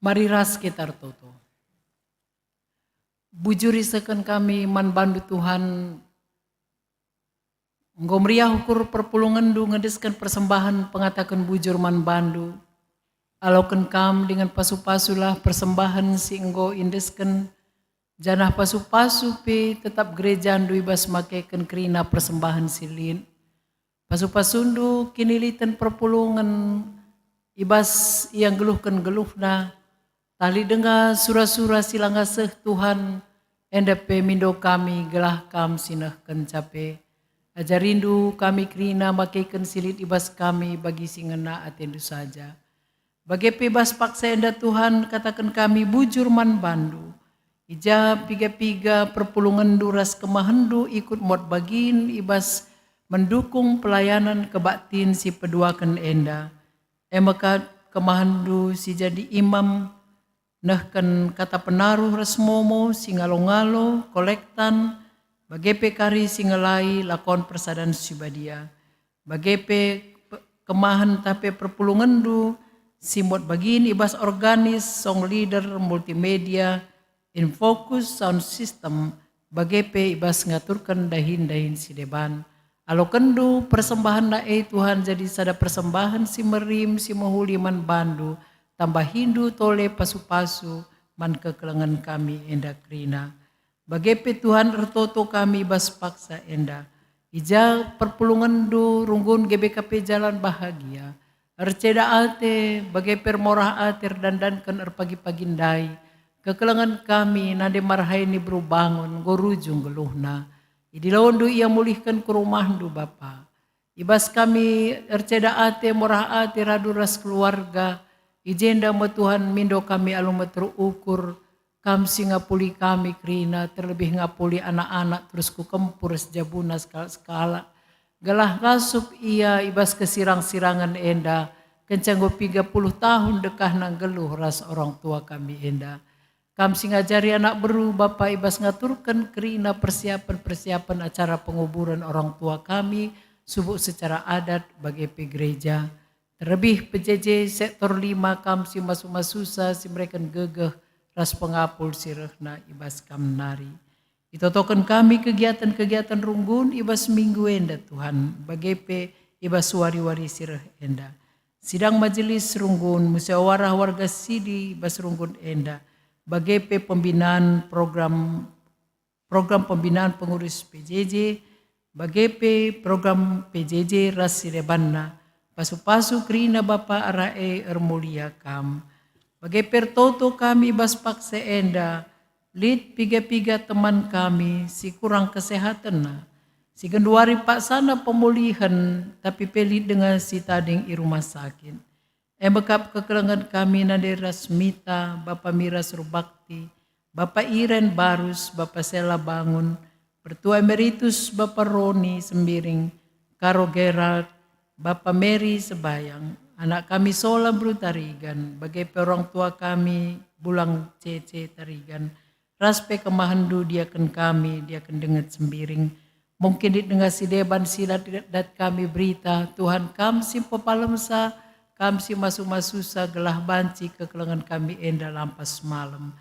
Mari ras kita ertoto. Bujur isehken kami man bandu Tuhan, enggo meriah ukur perpulungenndu ngendesken persembahen pengataken bujur man bandu. Aloken kam dingen pasu-pasulah persembahen si enggo iendesken, janah pasu-pasu pe tetap gerejandu i bas makeken kerina persembahen si lit. Pasu-pasundu kiniliten perpulungen i bas ia nggeluhken geluhna, tah lit denga sura-sura si langa seh Tuhan, enda pe mindo kami gelah kam si nehkenca pe. Ajarindu kami kerina makeken si lit i bas kami bagi si ngena atendu saja. Bage pe bas paksa enda Tuhan, kataken kami bujur man bandu. I ja piga-piga perpulungenndu ras kemahenndu ikut muat bagin i bas mendukung pelayanan kebaktin si peduaken enda. E maka kemahenndu si jadi imam, nehken kata penaruh ras momo si ngalo-ngalo, kolektan, bage pe kari si ngelai lakon persadan si badia. Bage pe pe-, kemahen tah pe perpulungenndu si muat bagin i bas organis, song leader, multimedia, infokus, sound system, bage pe i bas ngaturken dahin-dahin si deban. Alokenndu persembahenna e Tuhan jadi sada persembahen si merim, si mehuli man bandu, tambahindu tole pasu-pasu man kekelengen kami enda kerina. Bage pe Tuhan ertoto kami bas paksa enda. I ja perpulungenndu runggun G B K P Jalan Bahagia, erceda ate, bage pe ermorah ate erdandanken erpagi-pagi ndai, kekelengen kami nande marhaini beru bangun enggo rujung geluhna. Idilondu ia mulihken ku rumahndu, Bapa. I bas kami erceda ate, morah ate, radu ras keluarga, i jenda me Tuhan mindo kami alu meter ukur, Kam si ngapuli kami kerina, terlebih ngapuli anak-anak terus ku kempur sejabuna sekalak-sekalak. Gelah ngasup ia i bas kesirang-sirangen enda, kenca enggo piga puluh tahun dekahna nggeluh ras orang tua kami enda. Kam si ngajari anak beru, Bapa, i bas ngaturken kerina persiapen-persiapen acara penguburan orang tua kami, subuk secara adat bage pe gereja. Terlebih P J J sektor lima, Kam si masu-masusa, si mereken gegeh ras pengapul si rehna i bas Kam nari. Itotoken kami kegiatan-kegiatan runggun i bas minggu enda, Tuhan, bage pe i bas wari-wari si reh enda. Sidang majelis runggun, musyawarah warga sidi bas runggun enda, bage pe pembinaan program, program pembinaan pengurus P J J, bage pe program P J J ras si debanna. Pasu-pasu kerina Bapa arah e ermulia Kam. Bage pe ertoto kami bas paksa enda, lit piga-piga teman kami si kurang kesehatenna, si genduari paksana pemulihen, tapi pe lit denga si tading i rumah sakit. E me kap kekelengen kami nande ras Mita, Bapa Mira Surbakti, Bapa Iren Barus, Bapa Sela Bangun, Pertua Emeritus Bapa Roni Sembiring, Karo Gerald, Bapa Mary Sebayang, anak kami Sola Bru Tarigan, bage pe orang tua kami Bulang C C Tarigan, ras pe kemahenndu diaken kami, diaken denget Sembiring. Mungkin lit denga si deban si la dat kami berita, Tuhan, Kam si pepalemsa, Kam si masu-masusa, gelah banci kekelengen kami enda lampas malem.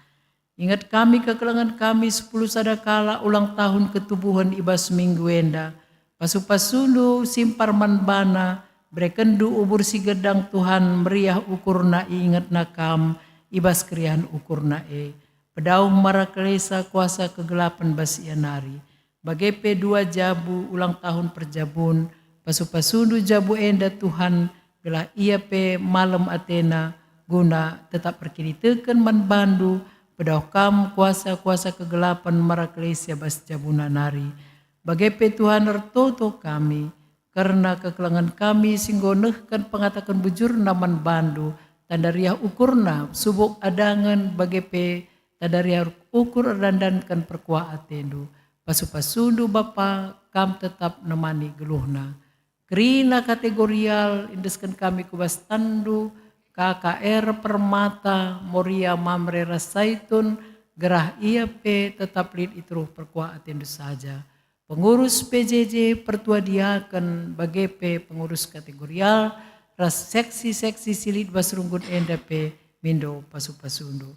Inget kami kekelengen kami sepuluh sada kalak ulang tahun ketubuhen i bas minggu enda. Pasu-pasundu simpar man bana, berekenndu ubur si gedang, Tuhan, meriah ukurna iingetna Kam i bas keriahen ukurna e. Pedauh mara kelesa kuasa kegelapen bas ia nari. Bage pe dua jabu ulang tahun perjabun, pasu-pasundu jabu enda, Tuhan, gelah ia pe malem atena guna tetap erkiniteken man bandu, pedauh Kam kuasa-kuasa kegelapen mara kelesa bas jabuna nari. Bage pe, Tuhan, ertoto kami, kerna kekelengen kami si enggo nehken pengataken bujurna man bandu, tanda riah ukurna, subuk adangen, bage pe tanda riah ukur erdandanken perkuah atendu. Pasu-pasundu, Bapa, Kam tetap nemani geluhna. Kerina kategorial iendesken kami ku bas tandu, K K R Permata, Moria, Mamre, ras Saitun, gerah ia pe tetap lit i teruh perkuah atendu saja. Pengurus P J J, pertua diaken, bage pe pengurus kategorial, ras seksi-seksi si lit bas runggun enda pe mindo pasu-pasundu.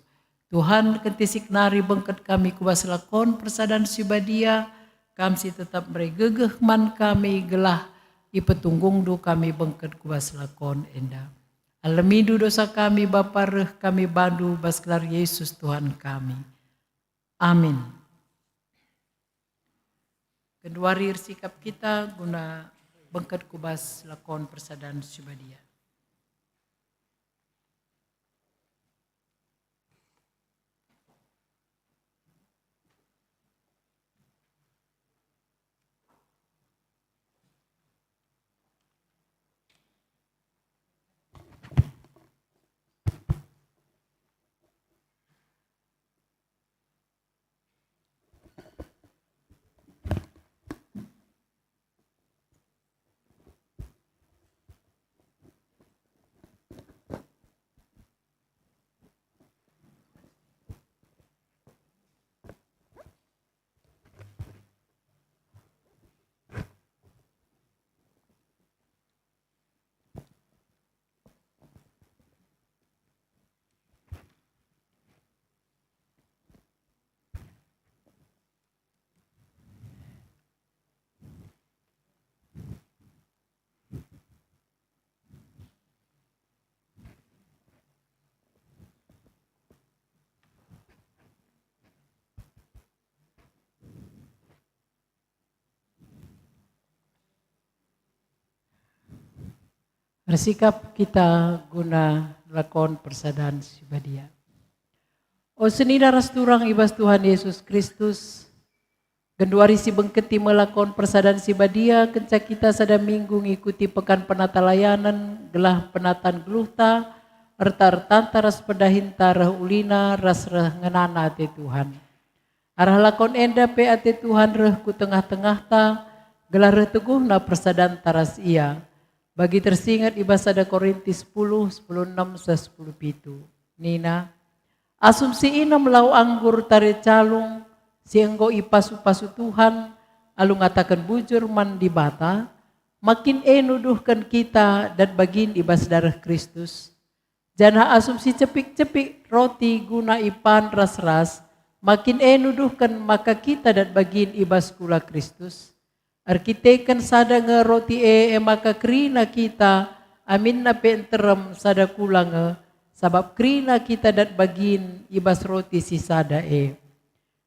Tuhan, kentisik nari bengket kami ku bas lakon persadan si badia, Kam si tetap mere gegeh man kami gelah ipetunggungndu kami bengket ku bas lakon enda. Alemindu dosa kami, Bapa, reh kami bandu bas gelar Yesus Tuhan kami. Amin. Genduari ersikap kita guna bengket ku bas lakon persadan si badia. Ersikap kita guna lakon persadan si badia. O senina ras turang i bas Tuhan Yesus Kristus, genduari si bengketi me lakon persadan si badia kenca kita sada minggu ngikuti pekan penatalayanen gelah penatan geluhta, erta-ertanta ras pendahinta reh ulina ras reh ngenana ate Tuhan. Arah lakon enda pe ate Tuhan reh ku tengah-tengahta, gelah reh teguhna persadanta ras Ia. Bagi tersinget i bas sada Korintus sepuluh, sepuluh enem seh sepuluh pitu. Nina, "Asum si inem lau anggur tare calung si enggo ipasu-pasu Tuhan, alu ngataken bujur man Dibata, makin e nuduhken kita dat bagin i bas dareh Kristus." Janah asum si cepik-cepik roti guna ipan ras-ras, makin e nuduhken maka kita dat bagin i bas kula Kristus. Erkiteken sada nge roti e, e maka kerina kita, aminna pe nterem sada kula nge, sabap kerina kita dat bagin i bas roti si sada e.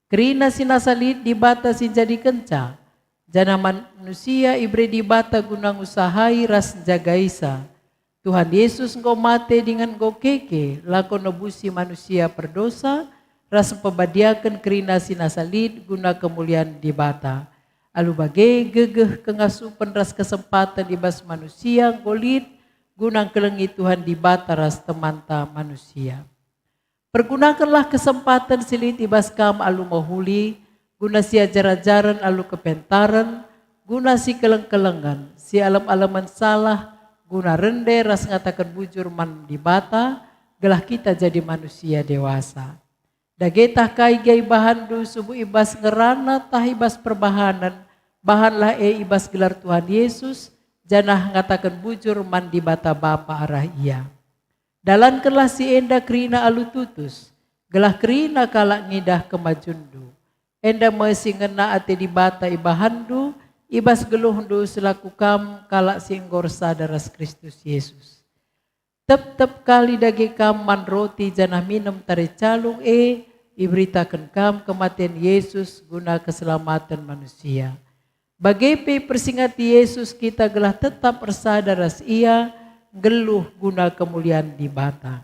Kerina si nasa lit Dibata si njadikenca, janah manusia ibere Dibata guna ngusahai ras njagaisa. Tuhan Yesus enggo mate dingen enggo keke, lako nebusi manusia perdosa, ras mpebadiaken kerina si nasa lit guna kemulian Dibata. Alu bage gegeh, kengasupen ras kesempaten i bas manusia enggo lit guna ngkelengi Tuhan Dibata ras temanta manusia. Pergunakenlah kesempaten si lit i bas kam alu mehuli, guna siajar-ajaren alu kepentaren, guna sikeleng-kelengen, sialem-alemen salah, guna rende ras ngataken bujur man Dibata, gelah kita jadi manusia dewasa. Dage tah kai gia ibahanndu, subuk i bas ngerana tah i bas perbahanen, bahanlah e i bas gelar Tuhan Yesus, janah ngataken bujur man Dibata Bapa arah Ia. Dalankenlah si enda kerina alu tutus, gelah kerina kalak ngidah kemajunndu. Enda me si ngena ate Dibata ibahanndu i bas geluhndu selaku kam kalak si enggo ersada ras Kristus Yesus. Tep-tep kali dage kam man roti janah minem tare calung e, iberitaken kam kematen Yesus guna keselamaten manusia. Bage pe ipersingati Yesus kita gelah tetap ersada ras Ia, nggeluh guna kemulian Dibata.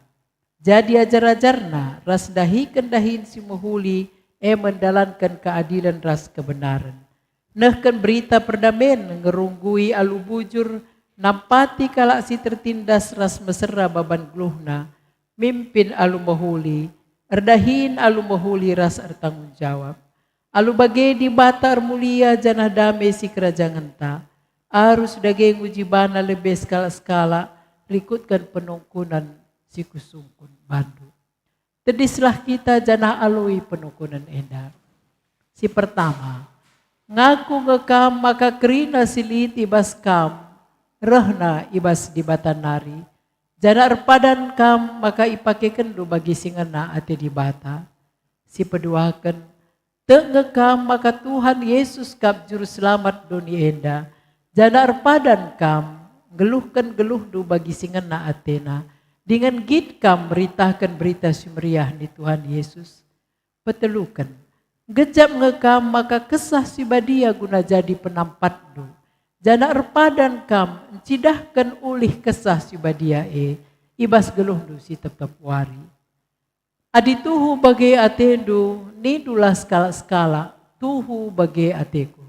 Jadi ajar-ajarNa ras ndahiken dahin si mehuli, e me ndalanken keadilen ras kebenaren. Nehken berita perdamen, ngerunggui alu bujur, nampati kalak si tertindas ras mesera baban geluhna, mimpin alu mehuli, erdahin alu mehuli ras ertanggung jawab. Alu bage Dibata ermulia janah dame si kerajangenta. Arus dage nguji bana lebe sekalak-sekalak rikutken penungkunen si kusungkun bandu. Tedislah kita janah aloi penungkunen enda. Si pertama, ngaku nge kam maka kerina si lit i bas kam rehna i bas Dibata nari, janah erpadan kam maka ipakekenndu bagi si ngena ate Dibata. Si peduaken, tek nge kam maka Tuhan Yesus kap Juruselamat doni enda, janah erpadan kam nggeluhken geluhndu bagi si ngena atena, dingen nggit kam meritaken Berita Si Meriah ni Tuhan Yesus. Peteluken, gejap nge kam maka Kesah Si Badia guna jadi penampatndu, janah erpadan kam ncidahken ulih Kesah Si Badia e i bas geluhndu si tep-tep wari. Adi tuhu bage atendu, nindulah sekalak-sekalak, "Tuhu bage ateku."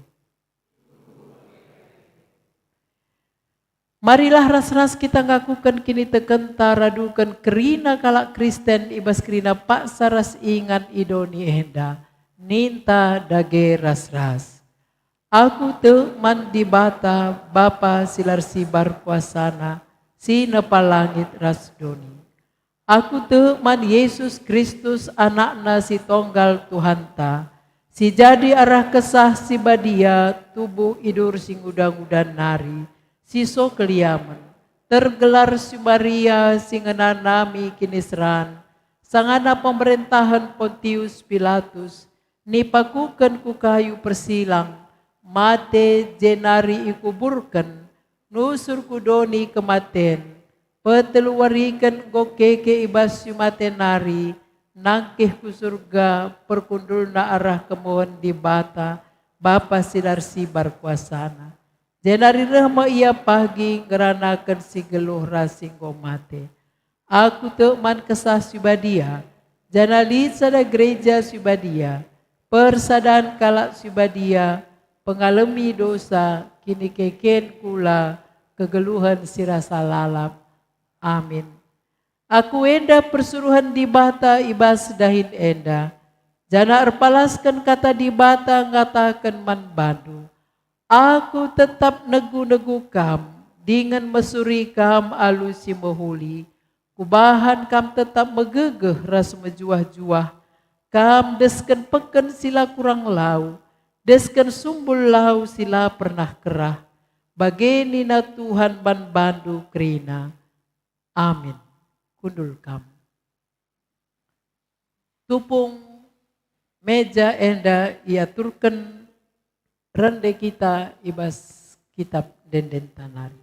Marilah ras-ras kita ngakuken kinitekenta raduken kerina kalak Kristen i bas kerina paksa ras ingan i doni enda, ninta dage ras-ras. Aku tek man Dibata, Bapa si la ersibar kuasaNa, si nepa langit ras doni. Aku tek man Yesus Kristus, AnakNa si Tonggal Tuhanta, si jadi arah Kesah Si Badia tubuh i dur si nguda-nguda nari, si so keliamen, tergelar si Maria si ngenanami kiniseran, sangana pemerentahen Pontius Pilatus, nipakuken ku kayu persilang, mate jenari ikuburken, nusur ku doni kematen, peteluwariken enggo keke i bas si mate nari, nangkih ku Surga, perkundulna arah kemuhen Dibata, Bapa si la ersibar kuasaNa. Jenari reh me Ia pagi ngeranaken si geluh ras si enggo mate. Aku tek man Kesah Si Badia, janah lit sada gereja si badia, persadan kalak si badia, pengalemi dosa, kinikeken kula, kegeluhen si rasa lalap. Amin. Aku enda persuruhen Dibata i bas dahin enda, janah erpalasken kata Dibata ngataken man bandu, Aku tetap negu-negu kam, dingen mesuri kam alu si mehuli. Kubahan kam tetap megegeh ras mejuah-juah. Kam desken peken si la kurang lau, desken sumbul lau si la pernah kerah. Bage nina Tuhan man bandu kerina. Amin. Kundul kam. Tupung meja enda iaturken rende kita i bas kitab ende-enden nari.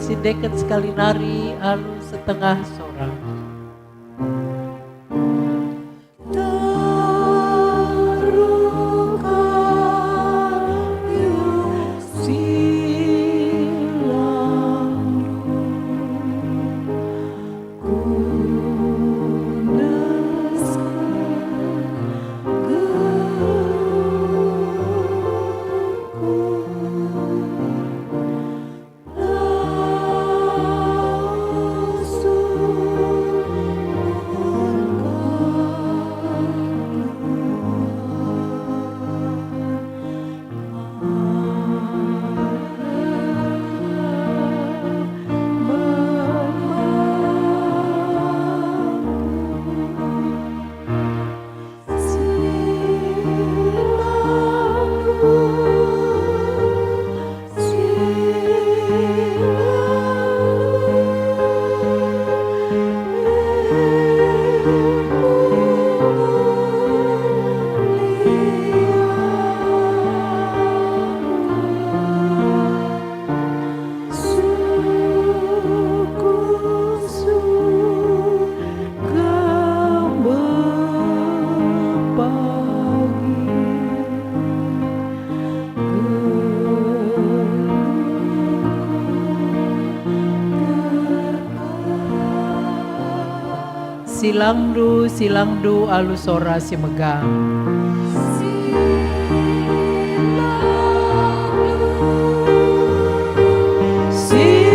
Sindeken sekali nari alu setengah sora. Silangndu, silangndu alu sora si megang. Silangndu,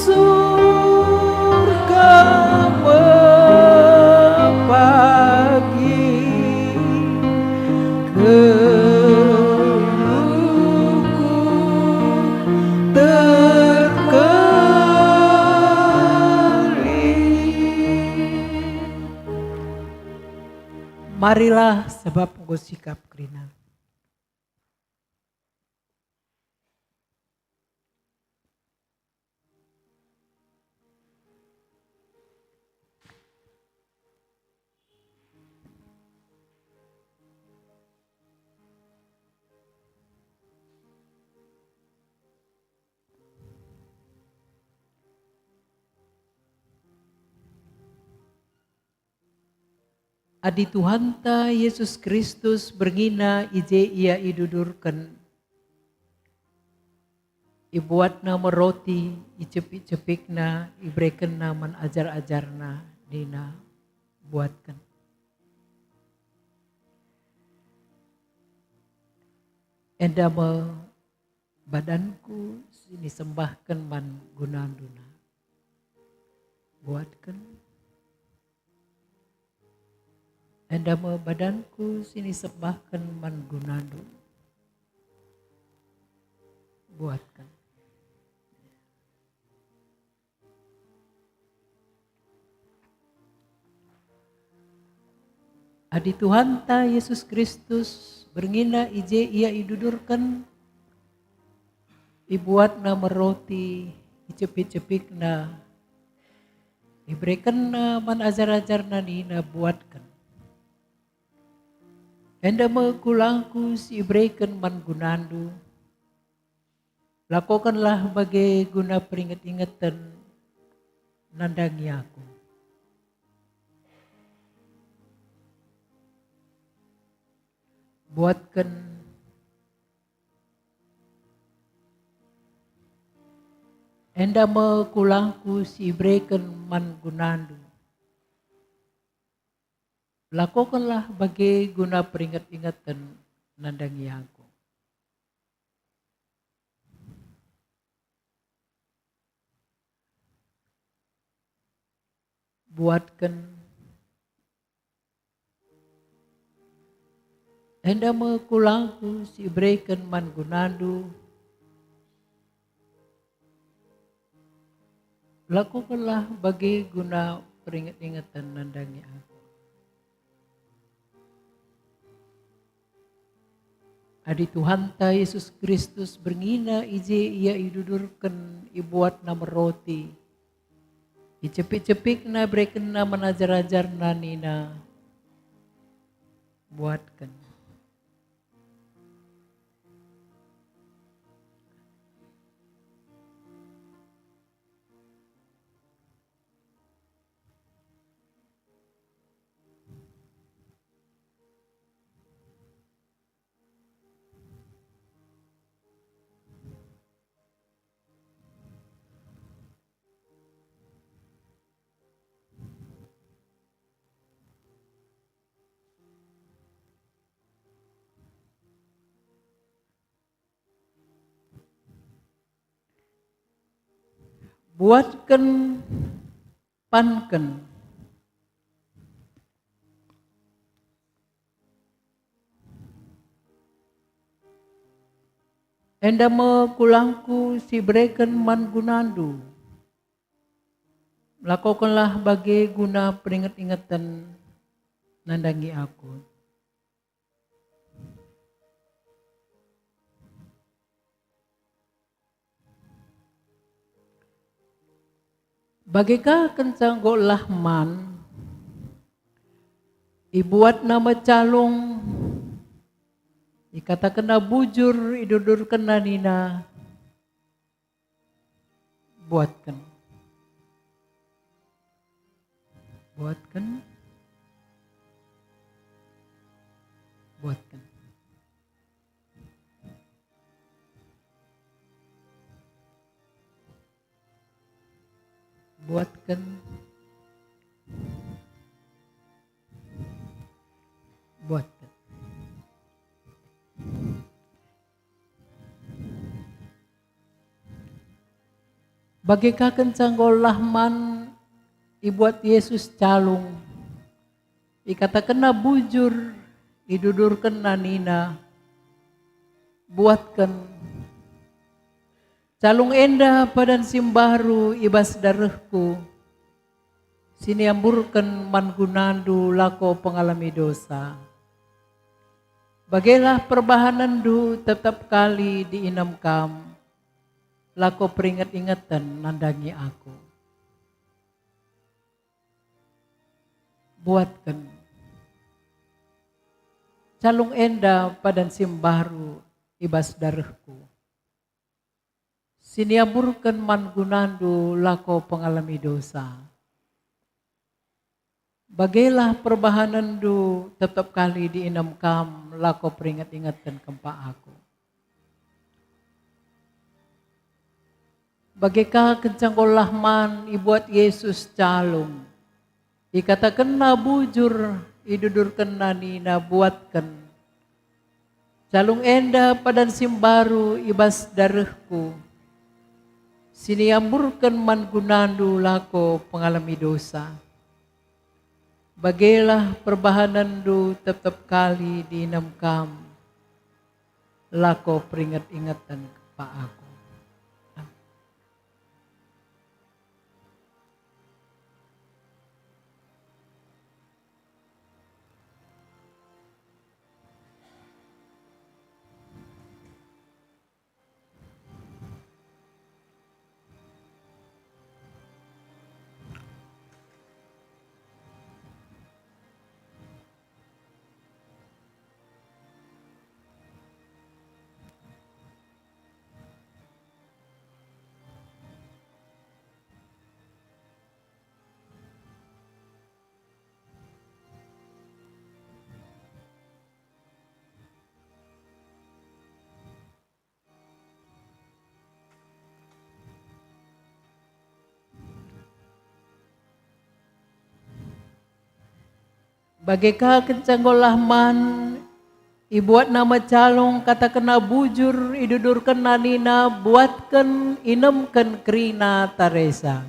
Sekusur ka me pagi, geluhku terkelin. Marilah, sebab enggo sikap kerina. Adi Tuhanta Jesus Kristus berngiNa i je Ia idudurken, ibuatNa me roti, icepik-cepikNa, iberekenNa man ajar-ajarNa, nina, "Buatken. Enda me badanKu si nisembahken man gunandu." Buatken. Enda me badanKu si nisembahken man gunandu. Buatken. Adi Tuhanta Jesus Kristus berngiNa i je Ia idudurken, ibuatNa me roti, icepik-cepikNa, iberekenNa man ajar-ajarNa nina, "Buatken. Enda me kulangKu si ibereken man gunandu. Lakokenlah bage guna peringet-ingeten nandangi Aku." Buatken. Enda me kulangKu si ibereken man gunandu. Lakokenlah bage guna peringet-ingeten nandangi Aku. Buatken. Enda me kulangKu si ibereken man gunandu. Lakokenlah bage guna peringet-ingeten nandangi Aku. Adi Tuhanta Jesus Kristus berngiNa i je Ia idudurken, ibuatNa me roti, icepik-cepikNa, iberekenNa man ajar-ajarNa nina, "Buatken." Buatken, panken. Enda me kulangKu si ibereken man gunandu. Lakokenlah bage guna peringet-ingeten nandangi Aku. Bage ka kenca enggo lah man, ibuatna me calung, ikatakenna bujur, idudurkenna nina, "Buatken." Buatken. Buatken. Buatken. Buatken. Bage ka kenca enggo lah man ibuat Jesus calung, ikatakenNa bujur, idudurkenNa nina, "Buatken, calung enda padan si mbaru i bas darehKu, si niamburken man gunandu lako pengalemi dosa. Bagelah perbahanenndu tep-tep kali diinem kam, lako peringet-ingeten nandangi Aku." Buatken. Calung enda padan si mbaru i bas darehKu, si niamburken man gunandu lako pengalemi dosa. Bagelah perbahanenndu tep-tep kali diinem kam, lako peringet-ingeten kempak Aku. Bage ka kenca enggo lah man ibuat Jesus calung, ikatakenNa bujur, idudurkenNa nina, "Buatken, calung enda padan si mbaru i bas darehKu, si niamburken man gunandu lako pengalemi dosa. Bagelah perbahanenndu tep-tep kali diinem kam, lako peringet-ingeten kempak Aku." Bage ka kenca enggo lah man, ibuatna me calung, katakenna bujur, idudurkenna nina, "Buatken, inemken kerina taresa."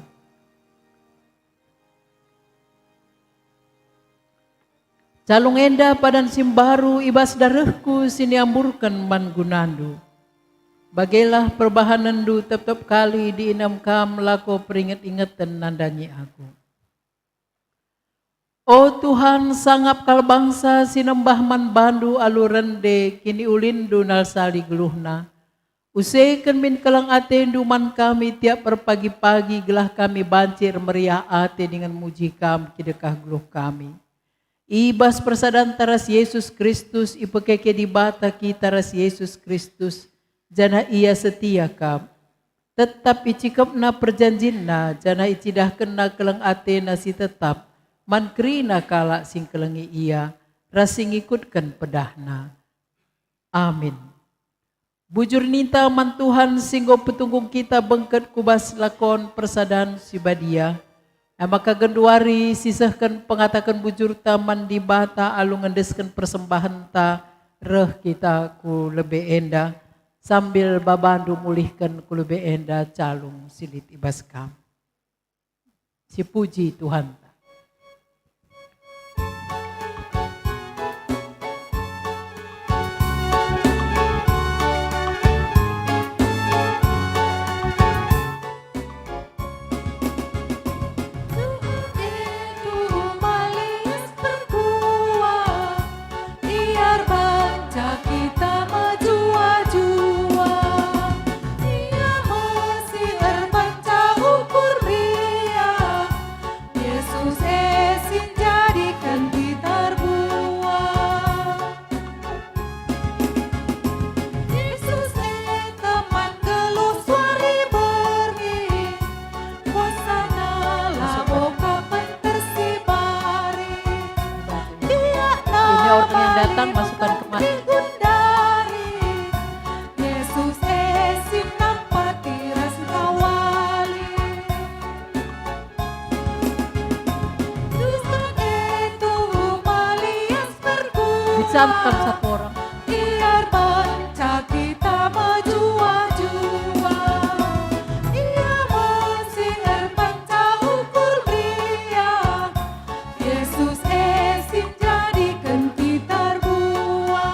Calung enda padan si mbaru i bas darehku si niamburken man gunandu. Bagelah perbahanenndu tep-tep kali diinem kam lako peringet-ingeten nandangi aku. O Tuhan, sangap kal bangsa si nembah man bandu alu rende kiniulinndu nalsali geluhna. Useken min keleng atendu man kami tiap erpagi-pagi, gelah kami banci ermeriah ate dingen muji Kam kidekah geluh kami. I bas persadanta ras Jesus Kristus ipekeke Dibata kita ras Jesus Kristus, janah Ia setia kap. Tetap icikepNa perjanjinNa, janah icidahkenNa keleng ateNa si tetap man kerina kalak si ngkelengi Ia ras si ngikutken pedahNa. Amin. Bujur ninta man Tuhan si enggo petunggung kita bengket ku bas lakon persadan si badia. E maka genduari sisehken pengataken bujurta man Dibata alu ngendesken persembahenta, reh kita ku lebe enda, sambil babandu mulihken ku lebe enda calung si lit i bas kam. Sipuji Tuhanta. Ia erbanca kita mejuah-juah, Ia me si erbanca ukur biak, Yesus Kam satu orang. Ia erpenca kita mejuah-juah. Ia me si erpenca ukur meriah. Yesus e si njadiken kita erbuah.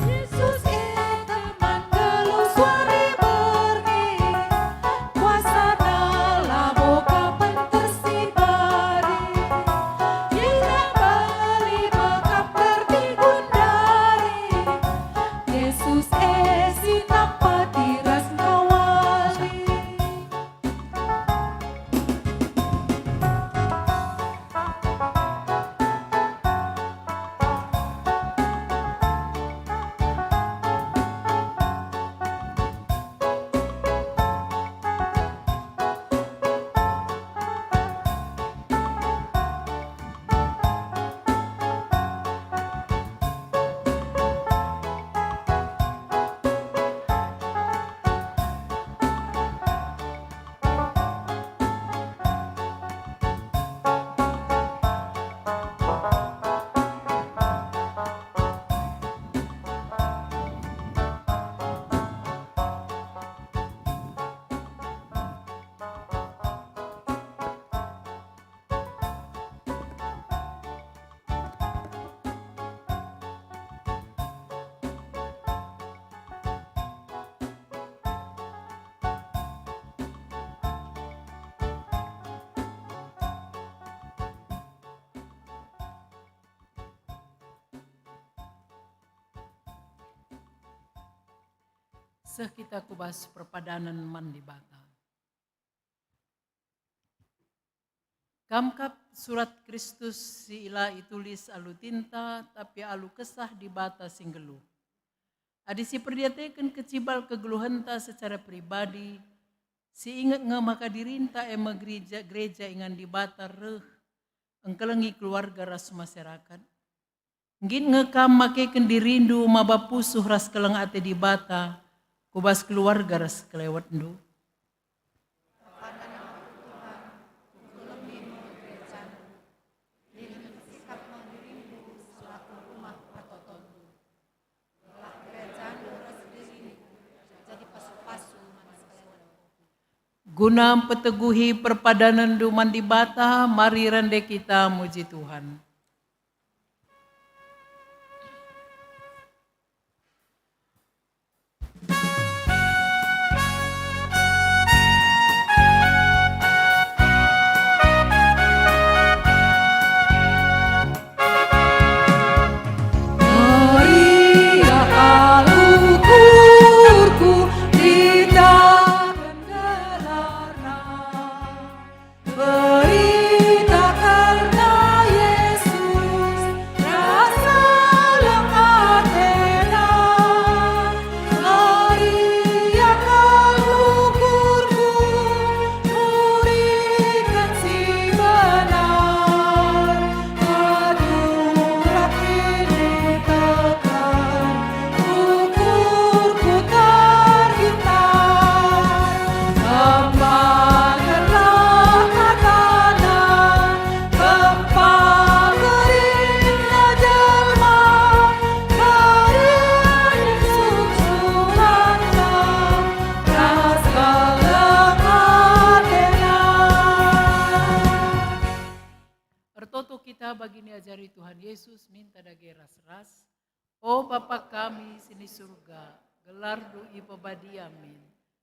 Yesus e teman geluh suari berngi, kuasana labo kapen tersibari. Ia bali mekap tertigun dari, Yesus e si nampati ras ngawali. Seh kita ku bas perpadanen man Dibata. Kam kap surat Kristus si la itulis alu tinta, tapi alu Kesah Dibata si nggeluh. Adi siperdiateken kecibal kegeluhenta secara pribadi, siinget nge maka dirinta e me gereja, gereja ingan Dibata reh engkelengi keluarga ras masyarakat. Nggit nge kam makeken dirindu maba pusuh ras keleng ate Dibata ku bas keluarga ras kelewetndu. Guna mpeteguhi perpadanenndu man Dibata, mari rende kita muji Tuhan. Meriah kal ukurku, berita gelarna. Berita kerna Yesus, rasa lang atena. Meriah kal ukurku, muriken si benar. Aduh, rakin tekan, ukurku terhintar. Kempak kerna katana, kempak kerina jelma, kering sungsunanta, ras keleng atena. Ertoto kita bagi niajari Tuhan Yesus, minta dage ras-ras. O Bapa kami si ni Surga, gelarNdu ipebadia min.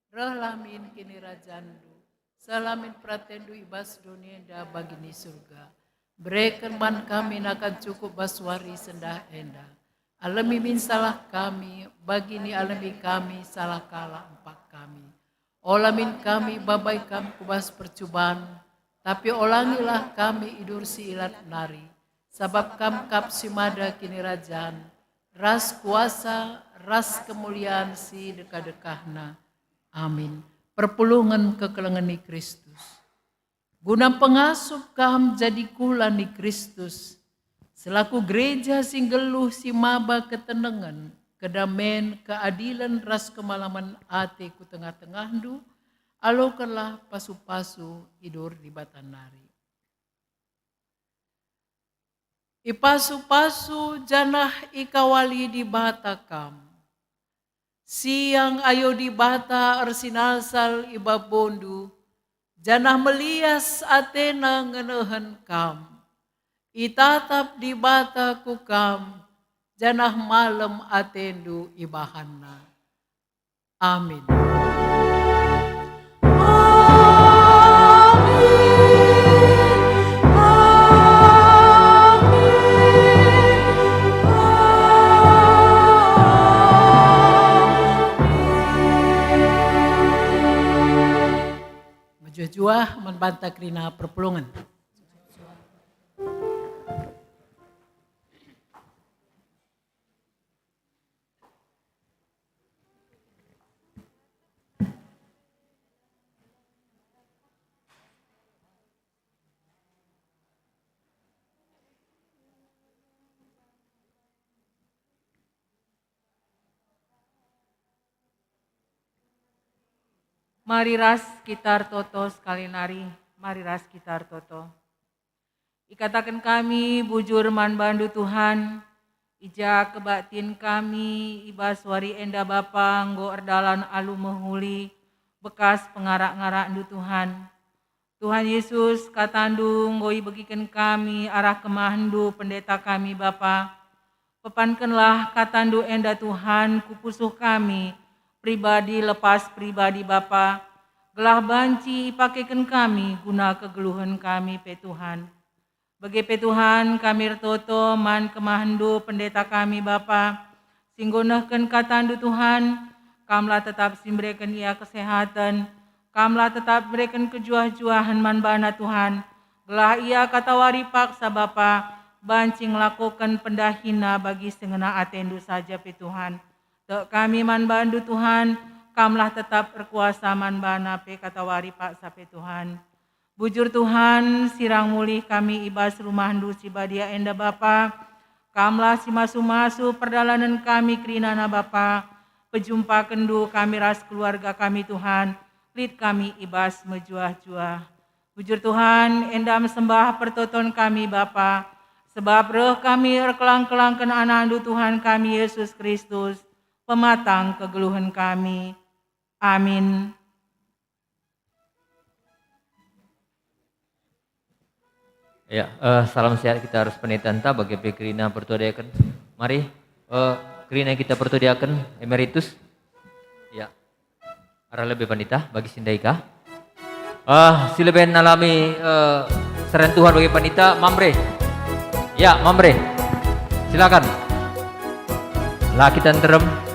Rehlah min kinirajanNdu. Seh la min peratenNdu i bas doni enda bagi ni Surga. Bereken man kami nakan cukup bas wari sendah enda. Alemi min salah kami, bagi ni alemi kami salah kalak empak kami. Ola min kami babai kam ku bas percuban, tapi olangilah kami i bas si ilat nari, sabap kam kap si mada kinirajan, ras kuasa, ras kemulian si dekah-dekahna. Amin. Perpulungen kekelengen ni Kristus. Guna pengasup kam jadi kula ni Kristus, selaku gereja si nggeluh si maba ketenengen, kedamen, keadilen ras kemalemen ate ku tengah-tengahndu, Alokenlah pasu-pasu i dor Dibata nari. Ipasu-pasu janah ikawali Dibata kam. Siang ayo Dibata ersinalsal i babondu, janah melias atena ngenehen kam. Itatap Dibata ku kam, janah malem atendu ibahanNa. Amin. Mejuah-juah man banta kerina perpulungen. Mari ras kita ertoto sekali nari, mari ras kita ertoto. Ikataken kami bujur man bandu Tuhan, i ja kebaktin kami i bas wari enda Bapa enggo erdalan alu mehuli, bekas pengarak-ngarakndu Tuhan. Tuhan Yesus, katandu enggo ibegiken kami arah kemahendu pendeta kami Bapa. Pepankenlah katandu enda Tuhan ku pusuh kami, pribadi lepas pribadi Bapa, gelah banci ipakeken kami guna kegeluhen kami pe Tuhan. Bage pe Tuhan, kami ertoto man kemahendu pendeta kami Bapa, si enggo nehken katandu Tuhan, kamlah tetap si mbereken ia kesehaten, kamlah tetap mbereken kejuah-juahen man bana Tuhan, gelah ia katawari paksa Bapa, banci ngelakoken pendahina bagi si ngena atendu saja pe Tuhan. Tek kami man bandu Tuhan, kamlah tetap erkuasa man bana pe katawari paksa pe Tuhan. Bujur Tuhan, sirang mulih kami i bas rumahndu si badia enda Bapa. Kamlah si masu-masu perdalanen kami kerinana Bapa. Pejumpakenndu kami ras keluarga kami Tuhan, lit kami i bas mejuah-juah. Bujur Tuhan, enda mesembah pertoton kami Bapa, sebab reh kami erkelang-kelangken anakndu Tuhan kami Yesus Kristus, pematang kegeluhen kami. Amin. Ya, eh, salam sehat kita ras pendeta enta bage pe kerina pertua diaken. Mari, eh, kerina kita pertua diaken emeritus. Ya. Arah lebe pendeta bagi si ndai ka. Eh, si lebe nalami, eh, seren Tuhan bagi pendeta Mamre. Ya, Mamre. Silakan. La kita nterem.